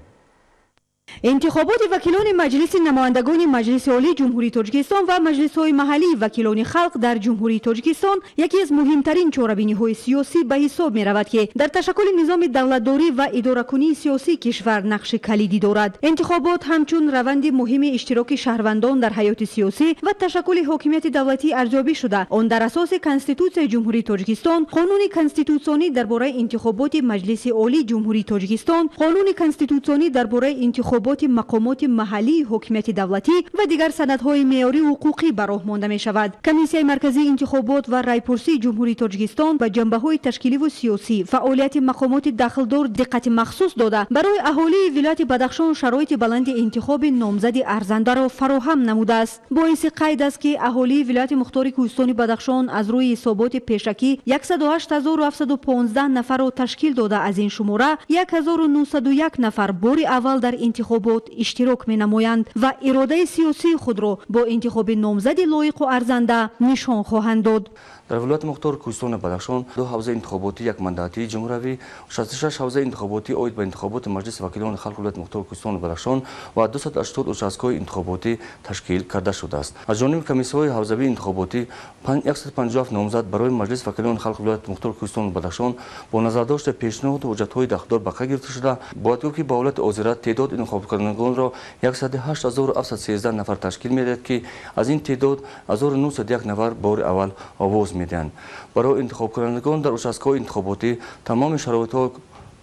Интихоботи вакилони Маҷлиси намояндагони Маҷлиси Олии Ҷумҳурии Тоҷикистон ва маҷлисҳои маҳаллии вакилони халқ дар Ҷумҳурии Тоҷикистон яке аз муҳимтарин чорабиниҳои сиёсӣ ба ҳисоб меравад, ки дар ташаккули низоми давлатдорӣ ва идоракунии сиёсии кишвар нақши калидӣ дорад. Интихобот ҳамчун раванди муҳими иштироки шаҳрвандон дар ҳаёти сиёсӣ ва ташаккули ҳокимияти давлатӣ арзёбӣ шуда, он дар асоси Конститутсияи Ҷумҳурии Тоҷикистон, Қонуни конститутсионӣ дар бораи интихоботи Маҷлиси Олии Ҷумҳурии Тоҷикистон, Қонуни конститутсионӣ дар бораи интихоботи мақомоти маҳаллии ҳокимияти давлатӣ ва дигар санадҳои меъёрию ҳуқуқӣ ба роҳ монда мешавад. Комиссияи марказии интихобот ва райпурсии Ҷумҳурии Тоҷикистон ба ҷанбаҳои ташкиливу сиёсӣ, фаъолияти мақомоти дахлдор диққати махсус дода, барои аҳолии вилояти Бадахшон шароити баланди интихоби номзади арзандаро фароҳам намудааст. Боиси қайд аст, ки аҳолии вилояти мухтори кӯҳистони Бадахшон аз рӯи ҳисоботи пешакӣ 108 715 нафарро ташкил дода, аз ин шумора 1901 нафар бори аввал дар интихобот иштирок менамоянд ва иродаи сиёсии худро бо интихоби номзади лоиқу арзанда нишон хоҳанд дод. Дар вилояти мухтори кӯҳистони Бадахшон ду ҳавзаи интихоботӣ якмандатии ҷумҳуравӣ, 66 ҳавзаи интихоботӣ оид ба интихоботи Маҷлиси вакилони халқи вилояти мухтори кӯҳистони Бадахшон ва 280 участкаҳои интихоботӣ ташкил карда шудааст. Аз ҷониби комиссияҳои ҳавзавии интихоботӣ 157 номзад барои Маҷлиси вакилони халқи вилояти мухтори кӯҳистони Бадахшон бо назардошти пешниҳоду ҳуҷҷатҳои дахлдор ба қайд гирифта шуда, бояд гуфт, ки ба ҳолати ҳозира теъдоди интихобкунандагонро 108 713 нафар ташкил медиҳад, ки аз ин теъдод 1901 нафар бори аввал овоз медиҳанд. Барои интихобкунандагон дар участкаҳои интихоботӣ тамоми шароитҳо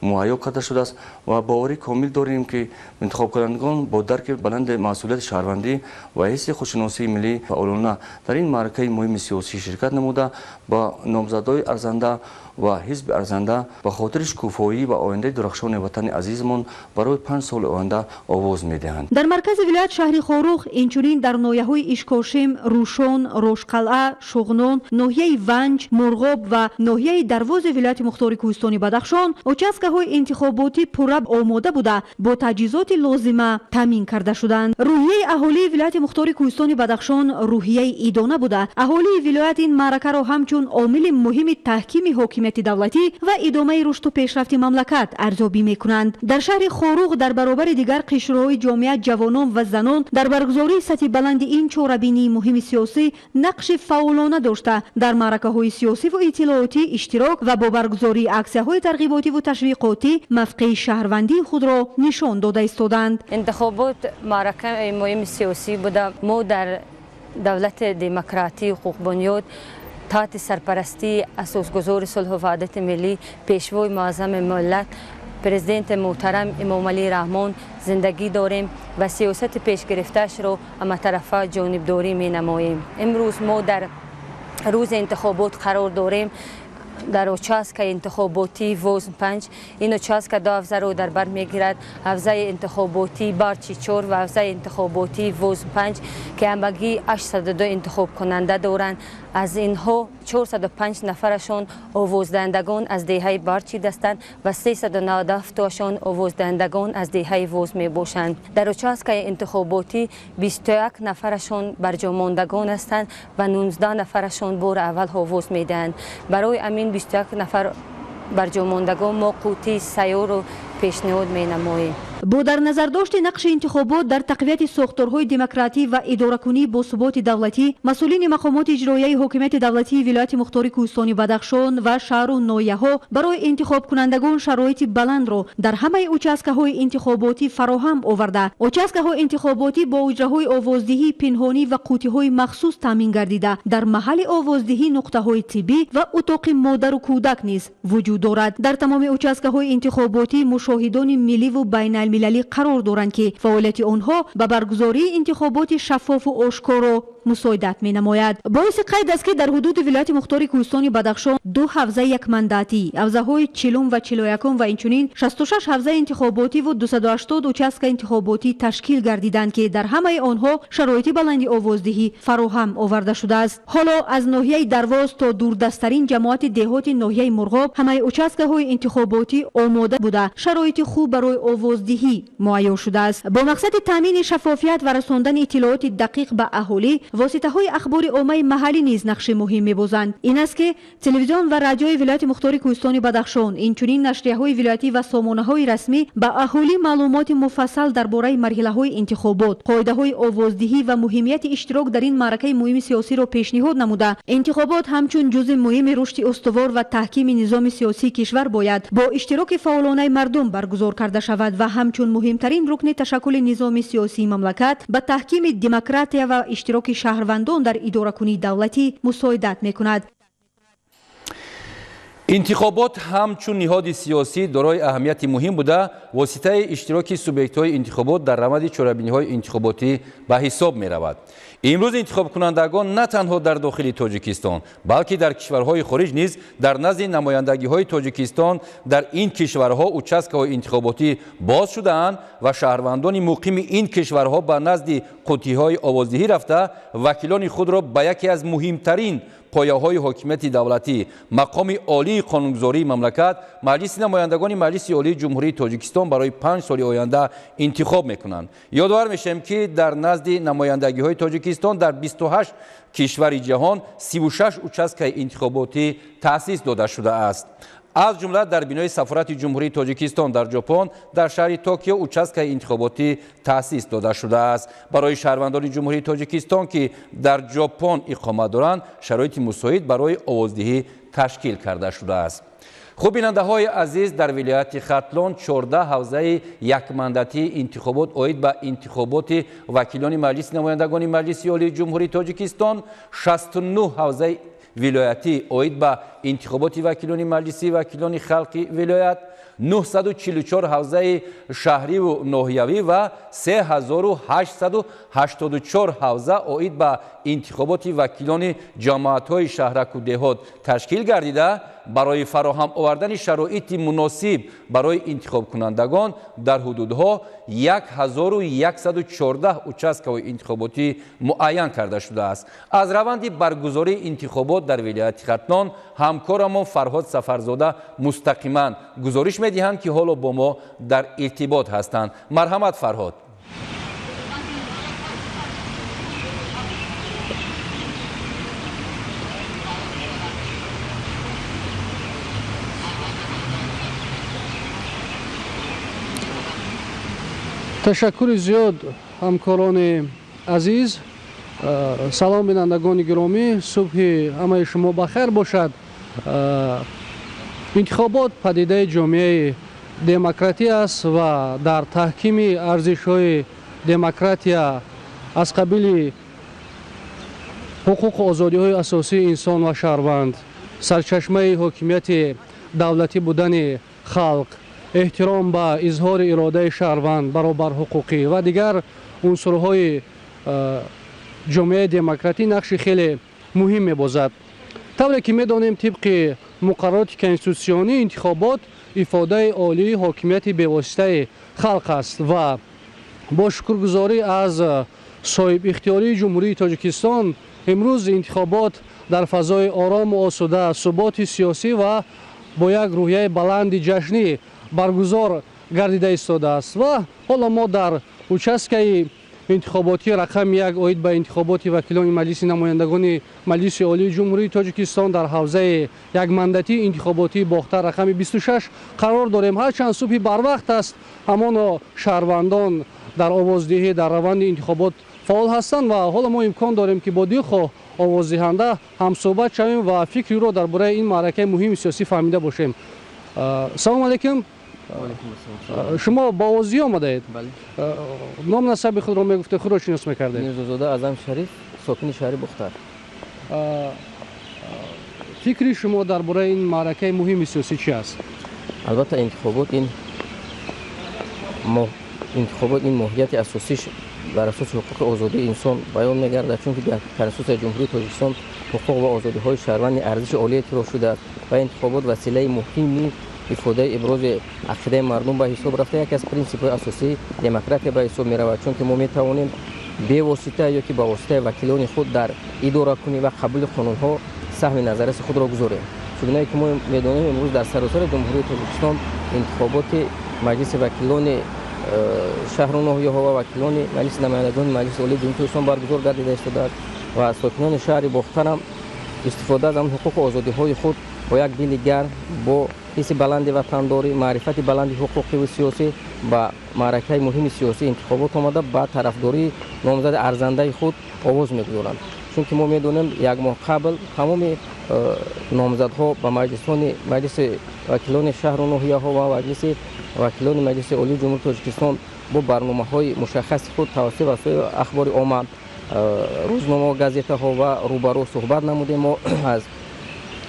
муҳайё карда шудааст ва боварӣ комил дорем, ки интихобкунандагон бо дарки баланди масъулияти шаҳрвандӣ ва ҳисси худшиносии миллӣ фаъолона дар ин маъракаи муҳими сиёсӣ ширкат намуда, ба номзадҳои арзанда ва ҳизби арзанда ба хотири шукуфоӣ ва ояндаи дурахшони ватани азизмон барои 5 соли оянда овоз медиҳанд. Дар маркази вилоят, шаҳри Хоруғ, инчунин дар ноҳияҳои Ишкошим, Рӯшон, Рошқалъа, Шуғнон, ноҳияи Ванҷ, Мурғоб ва ноҳияи Дарвози вилояти мухтори кӯҳистони Бадахшон участкаҳои интихоботӣ пурра омода буда, бо таҷҳизоти лозима таъмин карда шуданд. Рӯҳияи аҳолии вилояти мухтори кӯҳистони Бадахшон рӯҳияи идона буда, аҳолии вилоят ин маъракаро ҳамчун омили муҳими таҳкими ҳокимияти давлатӣ ва идомаи рушду пешрафти мамлакат арзёбӣ мекунанд. Дар шаҳри Хоруғ дар баробари дигар қишрҳои ҷомеа, ҷавонон ва занон дар баргузории сатҳи баланди ин чорабинии муҳими сиёсӣ нақши фаъолона дошта, дар маъракаҳои сиёсиву иттилоотӣ иштирок ва бо баргузории аксияҳои тарғиботиву ташвиқотӣ мавқеи шаҳрвандии худро нишон дода истоданд. Интихобот маъракаи муҳими сиёсӣ буда, мо дар давлати демократӣ ҳуқуқбунёд таҳти сарпарастии асосгузори сулҳу ваҳдати миллӣ, пешвои муаззами миллат, президенти муҳтарам Эмомалӣ Раҳмон зиндагӣ дорем ва сиёсати пешгирифтаашро ҳаматарафа ҷонибдорӣ менамоем. Имрӯз мо дар рӯзи интихобот қарор дорем дар участкаи интихоботии Возм 5. Ин участка ду ҳавзаро дар бар мегирад: ҳавзаи интихоботии Барчи 4 ва ҳавзаи интихоботии Возм 5, ки ҳамагӣ 802 интихобкунанда доранд. Аз инҳо 405 нафарашон овоздаҳандагон аз деҳаи Барчид ҳастанд ва 397 овоздаҳандагон аз деҳаи Воз мебошанд. Дар участкаи интихоботӣ 21 нафарашон барҷомондагон ҳастанд ва 19 нафарашон бори аввал овоз медиҳанд. Барои ҳамин 21 нафар барҷомондагон мо қутии сайёрро пешниҳод менамоем. Бо дар назардошти нақши интихобот дар тақвияти сохторҳои демократӣ ва идоракунӣ бо суботи давлатӣ, масъулини мақомоти иҷроияи ҳокимияти давлатии вилояти мухтори кӯҳистони Бадахшон ва шаҳру ноҳияҳо барои интихобкунандагон шароити баландро дар ҳамаи участкаҳои интихоботӣ фароҳам оварда, участкаҳои интихоботӣ бо ҳуҷраҳои овоздиҳии пинҳонӣ ва қутиҳои махсус таъмин гардида, дар маҳалли овоздиҳӣ нуқтаҳои тиббӣ ва утоқи модару кӯдак низ вуҷуд дорад. Дар тамоми участкаҳои интихоботӣ мушоҳидони милливу байналмилалӣ қарор доранд, ки фаъолияти онҳо ба баргузории интихоботи шаффофу ошкоро мусоидат менамояд. Боиси қайд аст, ки дар ҳудуди вилояти мухтори Кӯҳистони Бадахшон ду ҳавзаи якмандатӣ, ҳавзаҳои 40 ва 41 ва инчунин 66 ҳавзаи интихоботиву 280 участка интихоботӣ ташкил гардиданд, ки дар ҳамаи онҳо шароити баланди овоздиҳӣ фароҳам оварда шудааст. Ҳоло аз ноҳияи Дарвоз то дурдасттарин ҷамоати деҳоти ноҳияи Мурғоб ҳамаи участкаҳои интихоботӣ омода буда, шароити хуб барои овоздиҳӣ муайён шудааст. Бо мақсади таъмини шаффофият ва расондани иттилооти дақиқ ба аҳолӣ, воситаҳои ахбори оммаи маҳаллӣ низ нақши муҳим мебозанд. Ин аст, ки телевизион ва радиои вилояти мухтори Кӯҳистони Бадахшон, инчунин нашрияҳои вилоятӣ ва сомонаҳои расмӣ ба аҳолӣ маълумоти муфассал дар бораи марҳилаҳои интихобот, қоидаҳои овоздиҳӣ ва муҳимияти иштирок дар ин маъракаи муҳими сиёсиро пешниҳод намуда, интихобот ҳамчун ҷузъи муҳими рушди устувор ва таҳкими низоми сиёсии кишвар бояд бо иштироки фаъолонаи мардум баргузор карда шавад ва ҳамчун муҳимтарин рукни ташаккули низоми сиёсии мамлакат ба таҳкими демократия ва иштироки шаҳрвандон дар идоракунии давлатӣ мусоидат мекунад. Интихобот ҳамчун ниҳоди сиёсӣ дорои аҳамияти муҳим буда, воситаи иштироки субъектҳои интихобот дар раванди чорабиниҳои интихоботӣ ба ҳисоб меравад. Имрӯз интихобкунандагон на танҳо дар дохили Тоҷикистон, балки дар кишварҳои хориҷ низ дар назди намояндагиҳои Тоҷикистон дар ин кишварҳо участкаҳои интихоботӣ боз шудаанд ва шаҳрвандони муқими ин кишварҳо ба назди қуттиҳои овоздиҳӣ рафта вакилони худро ба яке аз муҳимтарин пояҳои ҳокимияти давлатӣ, мақоми олии қонунгузории мамлакат, Маҷлиси намояндагони Маҷлиси Олии Ҷумҳурии Тоҷикистон барои 5 соли оянда интихоб мекунанд. Ёдовар мешавем, ки дар назди намояндагиҳои Тоҷикистон дар 28 кишвари ҷаҳон 36 участкаи интихоботӣ таъсис дода шудааст. Аз ҷумла дар бинои сафорати Ҷумҳурии Тоҷикистон дар Ҷопон дар шаҳри Токио участкаи интихоботӣ таъсис дода шудааст. Барои шаҳрвандони Ҷумҳурии Тоҷикистон, ки дар Ҷопон иқомат доранд, шароити мусоид барои овоздиҳӣ ташкил карда шудааст. Хуб, бинандаҳои азиз, дар вилояти Хатлон 14 ҳавзаи якмандатии интихобот оид ба интихоботи вакилони Маҷлиси намояндагони Маҷлиси Олии Ҷумҳурии Тоҷикистон, 69 ҳавзаи вилоятӣ оид ба интихоботи вакилони маҷлиси вакилони халқи вилоят, 944 ҳавзаи шаҳриву ноҳиявӣ ва 3884 ҳавза оид ба интихоботи вакилони ҷамоатҳои шаҳраку деҳот ташкил гардида, барои фароҳам овардани шароити муносиб барои интихобкунандагон дар ҳудудҳо 1114 участкаҳои интихоботӣ муайян карда шудааст. Аз раванди баргузории интихобот дар вилояти Хатлон ҳамкорамон Фарҳод Сафарзода мустақиман гузориш медиҳанд, ки ҳоло бо мо дар иртибот ҳастанд. Марҳамат, Фарҳод. Ташаккури зиёд, ҳамкорони азиз. Салом, бинандагони гиромӣ, субҳи ҳамаи шумо бахайр бошад. Интихобот падидаи ҷомеаи демократӣ аст ва дар таҳкими арзишҳои демократия аз қабили ҳуқуқу озодиҳои асосии инсон ва шаҳрванд, сарчашмаи ҳокимияти давлатӣ будани халқ, эҳтиром ба изҳори иродаи шаҳрванд, баробарҳуқуқӣ ва дигар унсурҳои ҷомеаи демократӣ нақши хеле муҳим мебозад. Тавре ки медонем, тибқи муқаррароти конститутсионӣ интихобот ифодаи олии ҳокимияти бевоситаи халқ аст ва бо шукргузорӣ аз соҳибихтиёрии Ҷумҳурии Тоҷикистон имрӯз интихобот дар фазои орому осуда, суботи сиёсӣ ва бо як рӯҳияи баланди ҷашнӣ баргузор гардида истодааст. Ва ҳоло мо дар участкаи интихоботӣ рақами 1 оид ба интихоботи вакилони Маҷлиси намояндагони Маҷлиси Олии Ҷумҳурии Тоҷикистон дар ҳавзаи якмандатии интихоботии Бохтар рақами 26 қарор дорем. Ҳарчанд субҳи барвақт аст, ҳамоно шаҳрвандон дар овоздиҳӣ дар раванди интихобот фаъол ҳастанд ва ҳоло мо имкон дорем, ки бо дилхоҳ овоздиҳанда ҳамсӯҳбат шавем ва фикри ӯро дар бораи ин маъракаи муҳими сиёсӣ фаҳмида бошем. Салом алейкум. Шумо ба овоздиҳӣ омадаед? Ном насаби худро мегуфтед, худро шинос мекардед? Мирзозода Аъзам Шариф, сокини шаҳри Бохтар. Фикри шумо дар бораи ин маъракаи муҳими сиёсӣ чи аст? Албатта, интихобот ин Интихобот ин моҳияти асосиш бар асоси ҳуқуқи озодии инсон баён мегардад, чунки дар Конститутсияи Ҷумҳурии Тоҷикистон ҳуқуқ ва озодиҳои шаҳрванди арзиши олӣ эътироф шудааст ва интихобот василаи муҳими ифодаи ибрози ақидаи мардум ба ҳисоб рафта, яке аз принсипҳои асосии демократия ба ҳисоб меравад, чунки мо метавонем бевосита ё ки ба воситаи вакилони худ дар идоракунӣ ва қабули қонунҳо саҳми назарраси худро гузорем. Чунонае ки мо медонем, имрӯз дар саросари Ҷумҳурии Тоҷикистон интихоботи Маҷлиси вакилони шаҳру ноҳияҳо ва вакилони Маҷлиси намояндагони Маҷлиси Олии Ҷумҳурии Тоҷикистон баргузор гардида истодааст ва сокинони шаҳри Бохтар ҳам истифода аз ҳуқуқу озодиҳои худ бо як дили гарм, бо ҳисси баланди ватандорӣ, маърифати баланди ҳуқуқӣ ва сиёсӣ ба маъракаи муҳими сиёсии интихобот омада, ба тарафдории номзади арзандаи худ овоз мегузоранд. Чунки мо медонем, як моҳ қабл тамоми номзадҳо ба маҷлисони Маҷлиси вакилони шаҳру ноҳияҳо ва Маҷлиси вакилони Маҷлиси Олии Ҷумҳурии Тоҷикистон бо барномаҳои мушаххаси худ тавассути васоили ахбори омма, рӯзнома, газетаҳо ва рӯбарӯ суҳбат намудем. Мо аз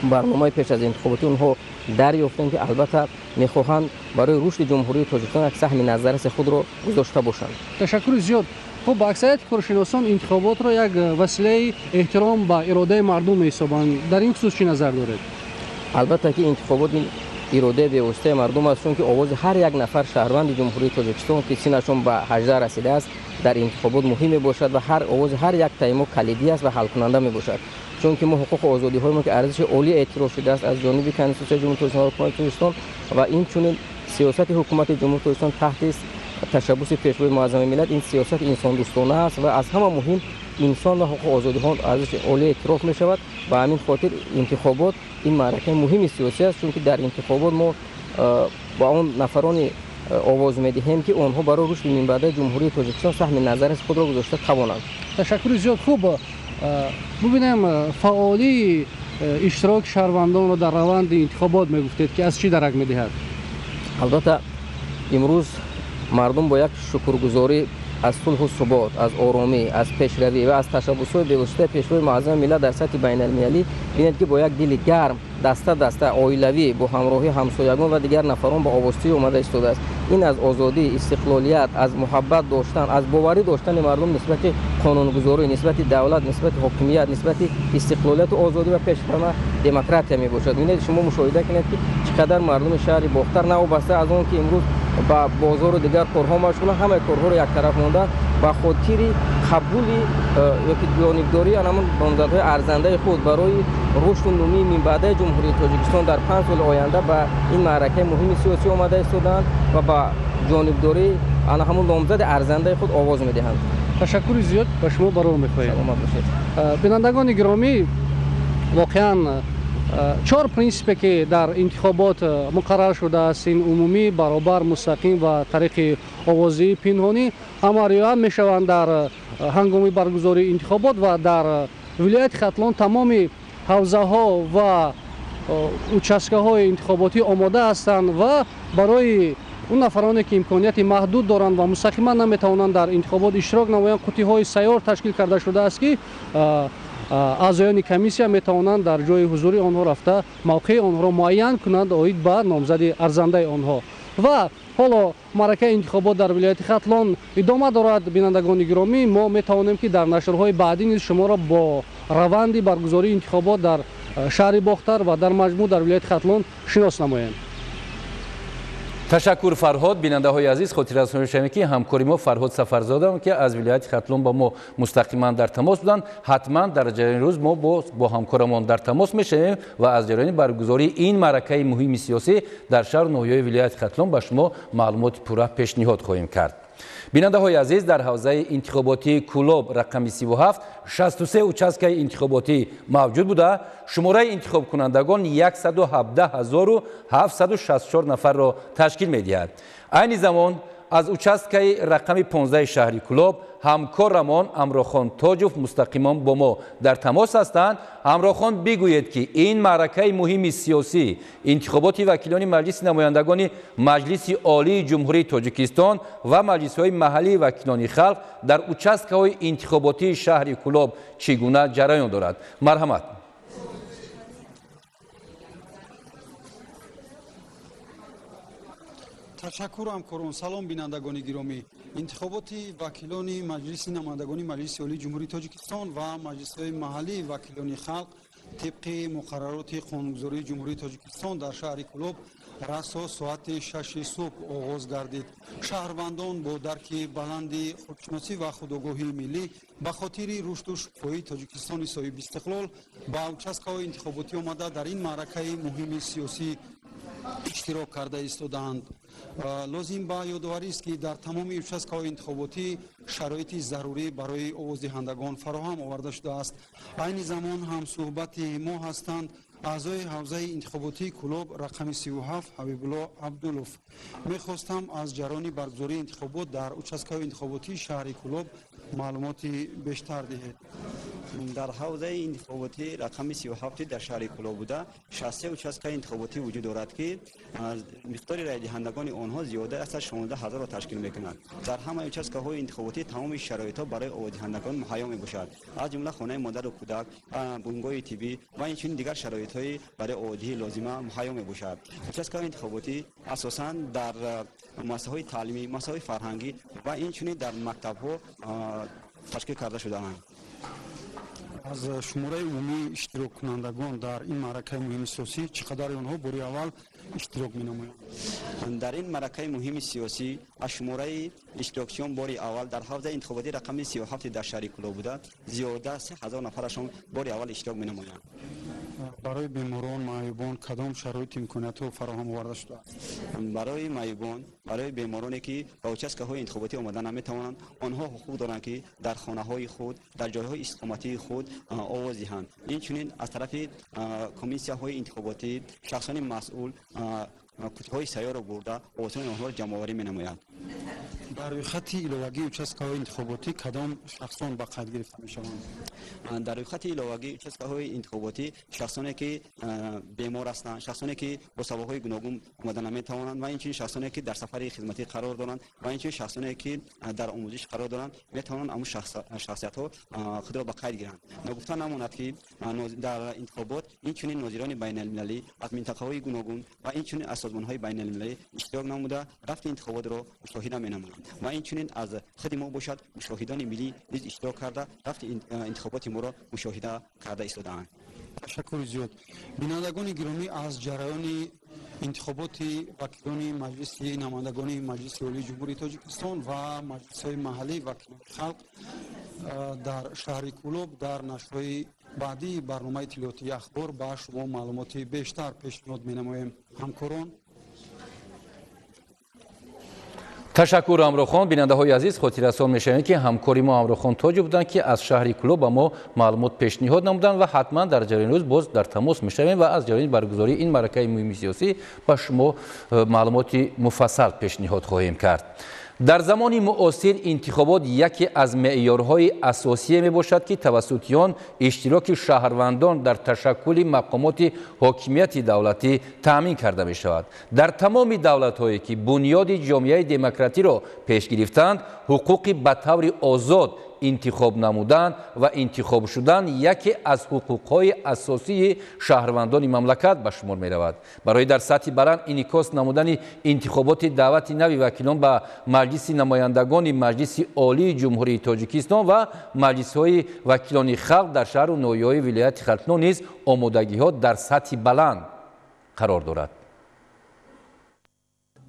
барномаи пеш аз интихоботи онҳо дарёфтем, ки албатта мехоҳанд барои рушди Ҷумҳурии Тоҷикистон як саҳми назарраси худро гузошта бошанд. Ташаккури зиёд. Хуб, аксарияти коршиносон интихоботро як василаи эҳтиром ба иродаи мардум меҳисобанд. Дар ин хусус чӣ назар доред? Албатта ки интихобот ин иродаи бевоситаи мардум аст, чунки овози ҳар як нафар шаҳрванди Ҷумҳурии Тоҷикистон, ки синнашон ба 18 расидааст, дар интихобот муҳим мебошад ва ҳар овози ҳар як таи мо калидӣ аст ва ҳалкунанда мебошад. Чунки мо ҳуқуқу озодиҳои мо, ки арзиши олӣ эътироф шудааст аз ҷониби Конститутсияи Ҷумҳурии Тоҷикистон ва ҳукумати Тоҷикистон ва инчунин сиёсати ҳукумати Ҷумҳурии Тоҷикистон таҳти ташаббуси Пешвои муаззами миллат, ин сиёсати инсондӯстона аст ва аз ҳама муҳим инсон ва ҳуқуқу озодиҳо арзиши олӣ эътироф мешавад. Ба ҳамин хотир интихобот ин маъракаи муҳими сиёсӣ аст, чунки дар интихобот мо ба он нафарони овоз медиҳем, ки онҳо барои рушди минбаъдаи Ҷумҳурии Тоҷикистон саҳми назарраси худро гузошта тавонанд. Ташаккури зиёд. Хуб, бубинем, фаъолии иштироки шаҳрвандонро дар раванди интихобот мегуфтед, ки аз чӣ дарак медиҳад? Албатта, имрӯз мардум бо як шукргузорӣ аз сулҳу субот, аз оромӣ, аз пешравӣ ва аз ташаббусҳои бевоситаи Пешвои муаззами миллат дар сатҳи байналмилалӣ, бинед, ки бо як дили гарм, даста даста, оилавӣ, бо ҳамроҳии ҳамсоягон ва дигар нафарон ба овозтӣ омада истодааст. Ин аз озодӣ, истиқлолият, аз муҳаббат доштан, аз боварӣ доштани мардум нисбати қонунгузорӣ, нисбати давлат, нисбати ҳокимият, нисбати истиқлолияту озодӣ ва пешрафта демократия мебошад. Бинед, шумо мушоҳида кунед, ки чӣ қадар мардуми шаҳри Бохтар, новобаста аз он ки имрӯз ба бозору дигар корҳо машғуланд, ҳамаи корҳоро яктараф монда, ба хотири қабули ёки ҷонибдории ҳамон номзадҳои арзандаи худ барои рушду нумии минбаъдаи Ҷумҳурии Тоҷикистон дар 5 соли оянда ба ин маъракаи муҳими сиёсӣ омада истодаанд ва ба ҷонибдории ана ҳамон номзади арзандаи худ овоз медиҳанд. Ташаккури зиёд ба шумо, барор мехоҳем. Саломат бошед. Бинандагони гиромӣ, воқеан чор принсипе, ки дар интихобот муқаррар шудааст, ин умумӣ, баробар, мустақим ва тариқи овозии пинҳонӣ, ҳама риоя мешаванд дар ҳангоми баргузории интихобот ва дар вилояти Хатлон тамоми ҳавзаҳо ва участкаҳои интихоботӣ омода ҳастанд ва барои он нафароне, ки имконияти маҳдуд доранд ва мустақиман наметавонанд дар интихобот иштирок намоянд, қуттиҳои сайёр ташкил карда шудааст, ки аъзоёни комиссия метавонанд дар ҷои ҳузури онҳо рафта, мавқеи онҳоро муайян кунанд оид ба номзади арзандаи онҳо. Ва ҳоло маъракаи интихобот дар вилояти Хатлон идома дорад. Бинандагони гиромӣ, мо метавонем, ки дар нашрҳои баъдӣ низ шуморо бо раванди баргузории интихобот дар шаҳри Бохтар ва дар маҷмӯъ дар вилояти Хатлон шинос намоем. Ташаккур, Фарҳод. Бинандаҳои азиз, хотиррасон мешавем, ки ҳамкори мо Фарҳод Сафарзода, ки аз вилояти Хатлон ба мо мустақиман дар тамос буданд. Ҳатман дар ҷараёни рӯз мо бо ҳамкорамон дар тамос мешавем ва аз ҷараёни баргузории ин маъракаи муҳими сиёсӣ дар шаҳру ноҳияҳои вилояти Хатлон ба шумо маълумоти пурра пешниҳод хоҳем кард. Бинандаҳои азиз, дар ҳавзаи интихоботии Кӯлоб рақами 37 63 участкаи интихоботӣ мавҷуд буда, шумораи интихобкунандагон 117 764 нафарро ташкил медиҳад. Айни замон аз участкаи рақами 15 шаҳри Кӯлоб ҳамкорамон Амрохон Тоҷов мустақимон бо мо дар тамос ҳастанд. Амрохон, бигӯед, ки ин маъракаи муҳими сиёсӣ, интихоботи вакилони Маҷлиси намояндагони Маҷлиси Олии Ҷумҳурии Тоҷикистон ва маҷлисҳои маҳаллии вакилони халқ дар участкаҳои интихоботии шаҳри Кӯлоб чӣ гуна ҷараён дорад? Марҳамат. Ташаккур, ҳамкорон. Салом, бинандагони гиромӣ. Интихоботи вакилони Маҷлиси намояндагони Маҷлиси Олии Ҷумҳурии Тоҷикистон ва маҷлисҳои маҳаллии вакилони халқ тибқи муқаррароти қонунгузории Ҷумҳурии Тоҷикистон дар шаҳри Кӯлоб расо соати 6 субҳ оғоз гардид. Шаҳрвандон бо дарки баланди худшиносӣ ва худогоҳии миллӣ ба хотири рушду шукуфоии Тоҷикистони соҳибистиқлол ба участкаҳои интихоботӣ омада, дар ин маъракаи муҳими сиёсӣ иштирок карда истодаанд. Лозим ба ёдоварист, ки дар тамоми участкаҳои интихоботӣ шароити зарурӣ барои овоздиҳандагон фароҳам оварда шудааст. Айни замон ҳамсӯҳбати мо ҳастанд аъзои ҳавзаи интихоботии Кӯлоб рақами 37 Ҳабибулло Абдулов. Мехостам аз ҷараёни баргузории интихобот дар участкаҳои интихоботии шаҳри Кӯлоб маълумоти бештар диҳед. Дар ҳавзаи интихоботӣ рақами 37 дар шаҳри Кӯлоб буда, 63 участкаи интихоботӣ вуҷуд дорад, ки миқдори райдиҳандагони онҳо зиёда аз 16 ҳазорро ташкил мекунад. Дар ҳамаи участкаҳои интихоботӣ тамоми шароитҳо барои овоздиҳандагон муҳайё мебошад, аз ҷумла хонаи модару кӯдак, бунгоҳи тиббӣ ва инчунин дигар шароитҳои барои овоздиҳӣ лозима муҳайё мебошад. Участкаҳои интихоботӣ асосан дар муассисаҳои таълимӣ, муассисаҳои фарҳангӣ ва инчунин дар мактабҳо ташкил карда шудаанд. Аз шумораи умумии иштироккунандагон дар ин маъракаи муҳими сиёсӣ чӣ қадари онҳо бори аввал иштирок менамоянд? Дар ин маъракаи муҳими сиёсӣ аз шумораи иштирокчиён бори аввал дар ҳавзаи интихоботии рақами 37 дар шаҳри Кӯлоб буда, зиёда 3000 нафарашон бори аввал иштирок менамоянд. Барои беморон, маъюбон кадом шароити имкониятҳо фароҳам оварда шудааст? Барои маъюбон, барои бемороне, ки ба участкаҳои интихоботӣ омада наметавонанд, онҳо ҳуқуқ доранд, ки дар хонаҳои худ, дар ҷойҳои истиқоматии худ овоз диҳанд. Инчунин аз тарафи комиссияҳои интихоботӣ шахсони масъул қуттиҳои сайёрро бурда, овозҳои онҳоро ҷамъоварӣ менамоянд. Дар рӯйхати иловагии участкаҳои интихоботӣ кадом шахсон ба қайд гирифта мешаванд? Дар рӯйхати иловагии участкаҳои интихоботӣ шахсоне, ки бемор ҳастанд, шахсоне, ки бо сабабҳои гуногун омада наметавонанд, ва инчунин шахсоне, ки дар сафари хизматӣ қарор доранд, ва инчунин шахсоне, ки дар омӯзиш қарор доранд, метавонанд ҳамун шахсиятҳо худро ба қайд гиранд. Ногуфта намонад, ки дар интихобот инчунин нозирони байналмилалӣ аз минтақаҳои гуногун ва инчунин аз созмонҳои байналмилалӣ иштирок намуда, рафти интихоботро мушоҳида менамоянд, ва инчунин аз худи мо бошад, мушоҳидони миллӣ низ иштирок карда, рафти интихоботи моро мушоҳида карда истодаанд. Ташаккури зиёд. Бинандагони гиромӣ, аз ҷараёни интихоботи вакилони Маҷлиси намояндагони Маҷлиси Олии Ҷумҳурии Тоҷикистон ва маҷлисҳои маҳаллии вакилони халқ дар шаҳри Кӯлоб дар нашрҳои баъдии барномаи иттилоотии Ахбор ба шумо маълумоти бештар пешниҳод менамоем. Ҳамкорон. Ташаккур, Ҳамроҳхон. Бинандаҳои азиз, хотиррасон мешавем, ки ҳамкори мо Ҳамроҳхон Тоҷи буданд, ки аз шаҳри Кӯлоб ба мо маълумот пешниҳод намуданд, ва ҳатман дар ҷараёни рӯз боз дар тамос мешавем ва аз ҷараёни баргузории ин маъракаи муҳими сиёсӣ ба шумо маълумоти муфассал пешниҳод хоҳем кард. Дар замони муосир интихобот яке аз меъёрҳои асосие мебошад, ки тавассути он иштироки шаҳрвандон дар ташаккули мақомоти ҳокимияти давлатӣ таъмин карда мешавад. Дар тамоми давлатҳое, ки бунёди ҷомеаи демократиро пеш гирифтанд, ҳуқуқи ба таври озод интихоб намудан ва интихоб шудан яке аз ҳуқуқҳои асосии шаҳрвандони мамлакат ба шумор меравад. Барои дар сатҳи баланд инъикос намудани интихоботи даъвати нави вакилон ба Маҷлиси намояндагони Маҷлиси Олии Ҷумҳурии Тоҷикистон ва маҷлисҳои вакилони халқ дар шаҳру ноҳияҳои вилояти Хатлон низ омодагиҳо дар сатҳи баланд қарор дорад.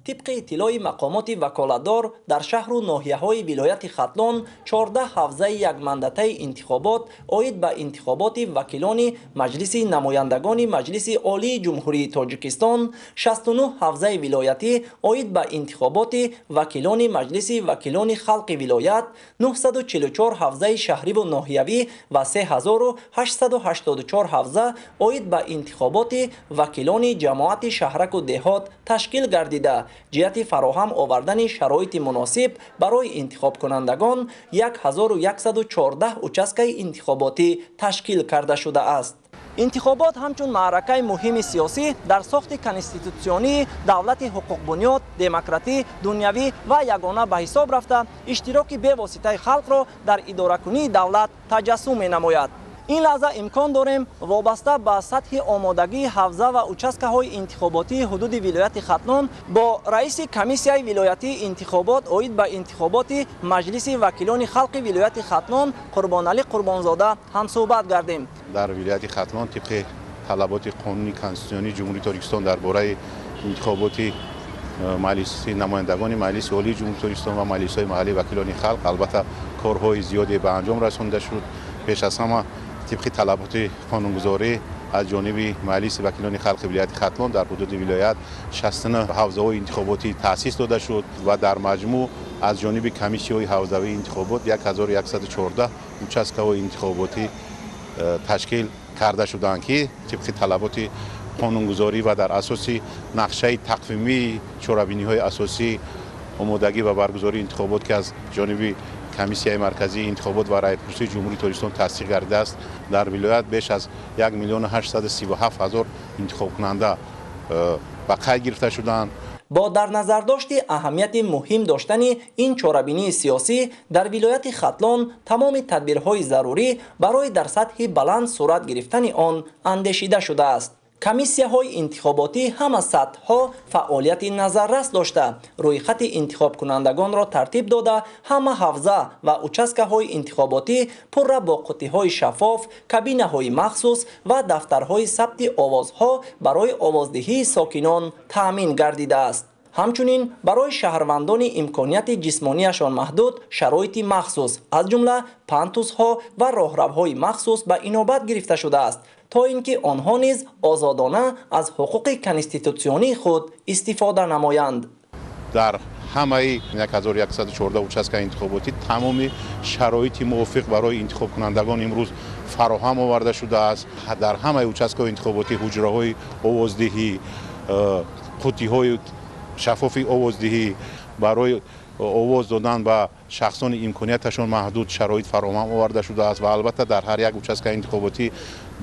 Тибқи иттилои мақомоти ваколатдор, дар шаҳру ноҳияҳои вилояти Хатлон 14 ҳавзаи якмандатаи интихобот оид ба интихоботи вакилони Маҷлиси намояндагони Маҷлиси Олии Ҷумҳурии Тоҷикистон, 69 ҳавзаи вилоятӣ оид ба интихоботи вакилони Маҷлиси вакилони халқи вилоят, 944 ҳавзаи шаҳриву ноҳиявӣ ва 3884 ҳавза оид ба интихоботи вакилони ҷамоати шаҳраку деҳот ташкил гардида, ҷиҳати фароҳам овардани шароити муносиб барои интихобкунандагон 1114 участкаи интихоботӣ ташкил карда шудааст. Интихобот ҳамчун маъракаи муҳими сиёсӣ дар сохти конститутсионии давлати ҳуқуқбунёд, демократӣ, дунявӣ ва ягона ба ҳисоб рафта, иштироки бевоситаи халқро дар идоракунии давлат таҷассум менамояд. Ин лаҳза имкон дорем вобаста ба сатҳи омодагии ҳавза ва участкаҳои интихоботии ҳудуди вилояти Хатлон бо раиси комиссияи вилоятии интихобот оид ба интихоботи Маҷлиси вакилони халқи вилояти Хатлон Қурбоналӣ Қурбонзода ҳамсӯҳбат гардем. Дар вилояти Хатлон тибқи талаботи қонуни конститутсионии Ҷумҳурии Тоҷикистон дар бораи интихоботи Маҷлиси намояндагони Маҷлиси Олии Ҷумҳурии Тоҷикистон ва маҷлисҳои маҳаллии вакилони халқ албатта корҳои зиёде ба анҷом расонда шуд. Пеш аз ҳама тибқи талаботи қонунгузорӣ аз ҷониби Маҷлиси вакилони халқи вилояти Хатлон дар ҳудуди вилоят 69 ҳавзаҳои интихоботӣ таъсис дода шуд ва дар маҷмӯъ аз ҷониби комиссияҳои ҳавзавии интихобот 1114 участкаҳои интихоботӣ ташкил карда шуданд, ки тибқи талаботи қонунгузорӣ ва дар асоси нақшаи тақвимии чорабиниҳои асосӣ омодагӣ ва баргузории интихобот, ки аз ҷониби комиссияи марказии интихобот ва раъйпурсии Ҷумҳурии Тоҷикистон тасдиқ гардидааст, дар вилоят беш аз 1 837 000 интихобкунанда ба қайд гирифта шуданд. Бо дар назардошти аҳамияти муҳим доштани ин чорабинии сиёсӣ дар вилояти Хатлон тамоми тадбирҳои зарурӣ барои дар сатҳи баланд сурат гирифтани он андешида шудааст. Комиссияҳои интихоботӣ ҳама сатҳҳо фаъолияти назаррас дошта, рӯйхати интихобкунандагонро тартиб дода, ҳама ҳавза ва участкаҳои интихоботӣ пурра бо қуттиҳои шаффоф, кабинаҳои махсус ва дафтарҳои сабти овозҳо барои овоздиҳии сокинон таъмин гардидааст. Ҳамчунин барои шаҳрвандони имконияти ҷисмонияшон маҳдуд шароити махсус, аз ҷумла пантусҳо ва роҳравҳои махсус ба инобат гирифта шудааст, то ин ки онҳо низ озодона аз ҳуқуқи конститутсионии худ истифода намоянд. Дар ҳамаи 1114 участкаи интихоботӣ тамоми шароити мувофиқ барои интихобкунандагон имрӯз фароҳам оварда шудааст. Дар ҳамаи участкаҳои интихоботӣ ҳуҷраҳои овоздиҳӣ, қуттиҳои шаффофи овоздиҳӣ барои овоз додан ба шахсони имконияташон маҳдуд шароит фароҳам оварда шудааст ва албатта дар ҳар як участкаи интихоботӣ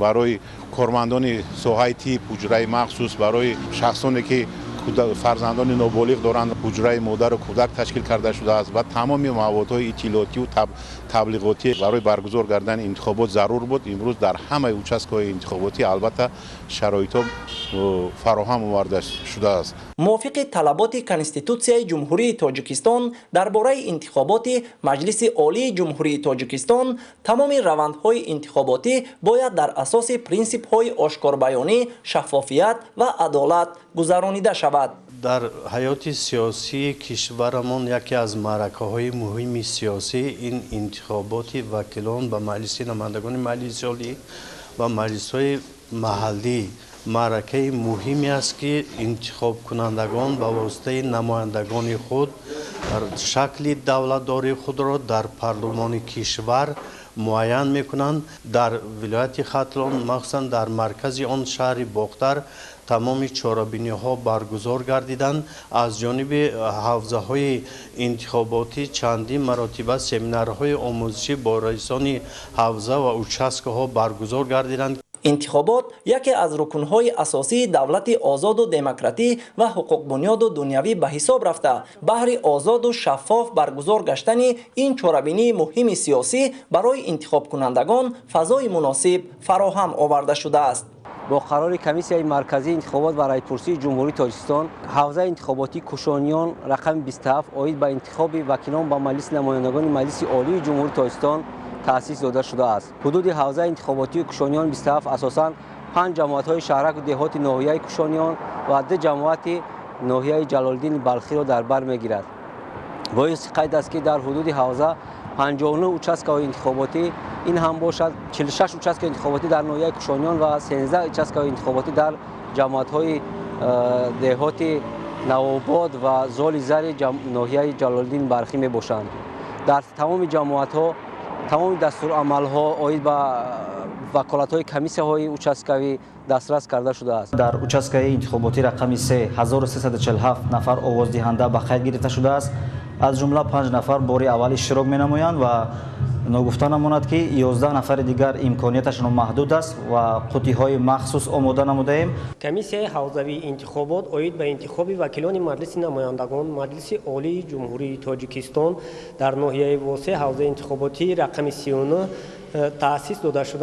барои кормандони соҳаи тиб ҳуҷраи махсус, барои шахсоне ки фарзандони ноболиғ доранд ҳуҷраи модару кӯдак ташкил карда шудааст ва тамоми маводҳои иттилоотию таблиғотӣ барои баргузор кардани интихобот зарур буд. Имрӯз дар ҳамаи участкаҳои интихоботӣ албатта шароитҳо фароҳам оварда шудааст. Мувофиқи талаботи Конститутсияи Ҷумҳурии Тоҷикистон дар бораи интихоботи Маҷлиси Олии Ҷумҳурии Тоҷикистон тамоми равандҳои интихоботӣ бояд дар асоси принсипҳои ошкорбаёнӣ, шаффофият ва адолат гузаронида шавад. Дар ҳаёти сиёсии кишварамон яке аз маъракаҳои муҳими сиёсӣ ин интихоботи вакилон ба Маҷлиси намояндагони Маҷлиси Олӣ ва маҷлисҳои маҳаллӣ маъракаи муҳиме аст, ки интихобкунандагон ба воситаи намояндагони худ шакли давлатдории худро дар парлумони кишвар муайян мекунанд. Дар вилояти Хатлон, махсусан дар маркази он шаҳри Бохтар, тамоми чорабиниҳо баргузор гардиданд. Аз ҷониби ҳавзаҳои интихоботӣ чандин маротиба семинарҳои омӯзишӣ бо раисони ҳавза ва участкаҳо баргузор гардиданд. Интихобот яке аз рукнҳои асосии давлати озоду демократӣ ва ҳуқуқбунёду дунявӣ ба ҳисоб рафта, баҳри озоду шаффоф баргузор гаштани ин чорабинии муҳими сиёсӣ барои интихобкунандагон фазои муносиб фароҳам оварда шудааст. Бо қарори комиссияи марказии интихобот ва раъйпурсии Ҷумҳурии Тоҷикистон ҳавзаи интихоботии Кушониён рақами 27 оид ба интихоби вакилон ба Маҷлиси намояндагони Маҷлиси Олии Ҷумҳурии Тоҷикистон таъсис дода шудааст. Ҳудуди ҳавзаи интихоботии Кушониён 27 асосан 5 ҷамоатҳои шаҳраку деҳоти ноҳияи Кушониён ва 2 ҷамоати ноҳияи Ҷалолиддини Балхиро дар бар мегирад. Боиси қайд аст, ки дар ҳудуди ҳавза 59 участкаҳои интихоботӣ, ин ҳам бошад 46 участкаи интихоботӣ дар ноҳияи Кушониён ва 13 участкаҳои интихоботӣ дар ҷамоатҳои деҳоти Навобод ва Золи Зари ноҳияи Ҷалолиддини Балхӣ мебошанд. Дар тамоми ҷамоатҳо тамоми дастурамалҳо оид ба ваколатҳои комиссияҳои участкавӣ дастрас карда шудааст. Дар участкаи интихоботӣ рақами 3 1347 нафар овоздиҳанда ба қайд гирифта шудааст. Аз ҷумла 5 нафар бори аввал иштирок менамоянд ва ногуфта намонад, ки 11 нафари дигар имконияташон маҳдуд аст ва қуттиҳои махсус омода намудаем. Комиссияи ҳавзавии интихобот оид ба интихоби вакилони Маҷлиси намояндагон Маҷлиси Олии Ҷумҳурии Тоҷикистон дар ноҳияи Восеъ ҳавзаи интихоботии рақами 39 таъсис дода шуда.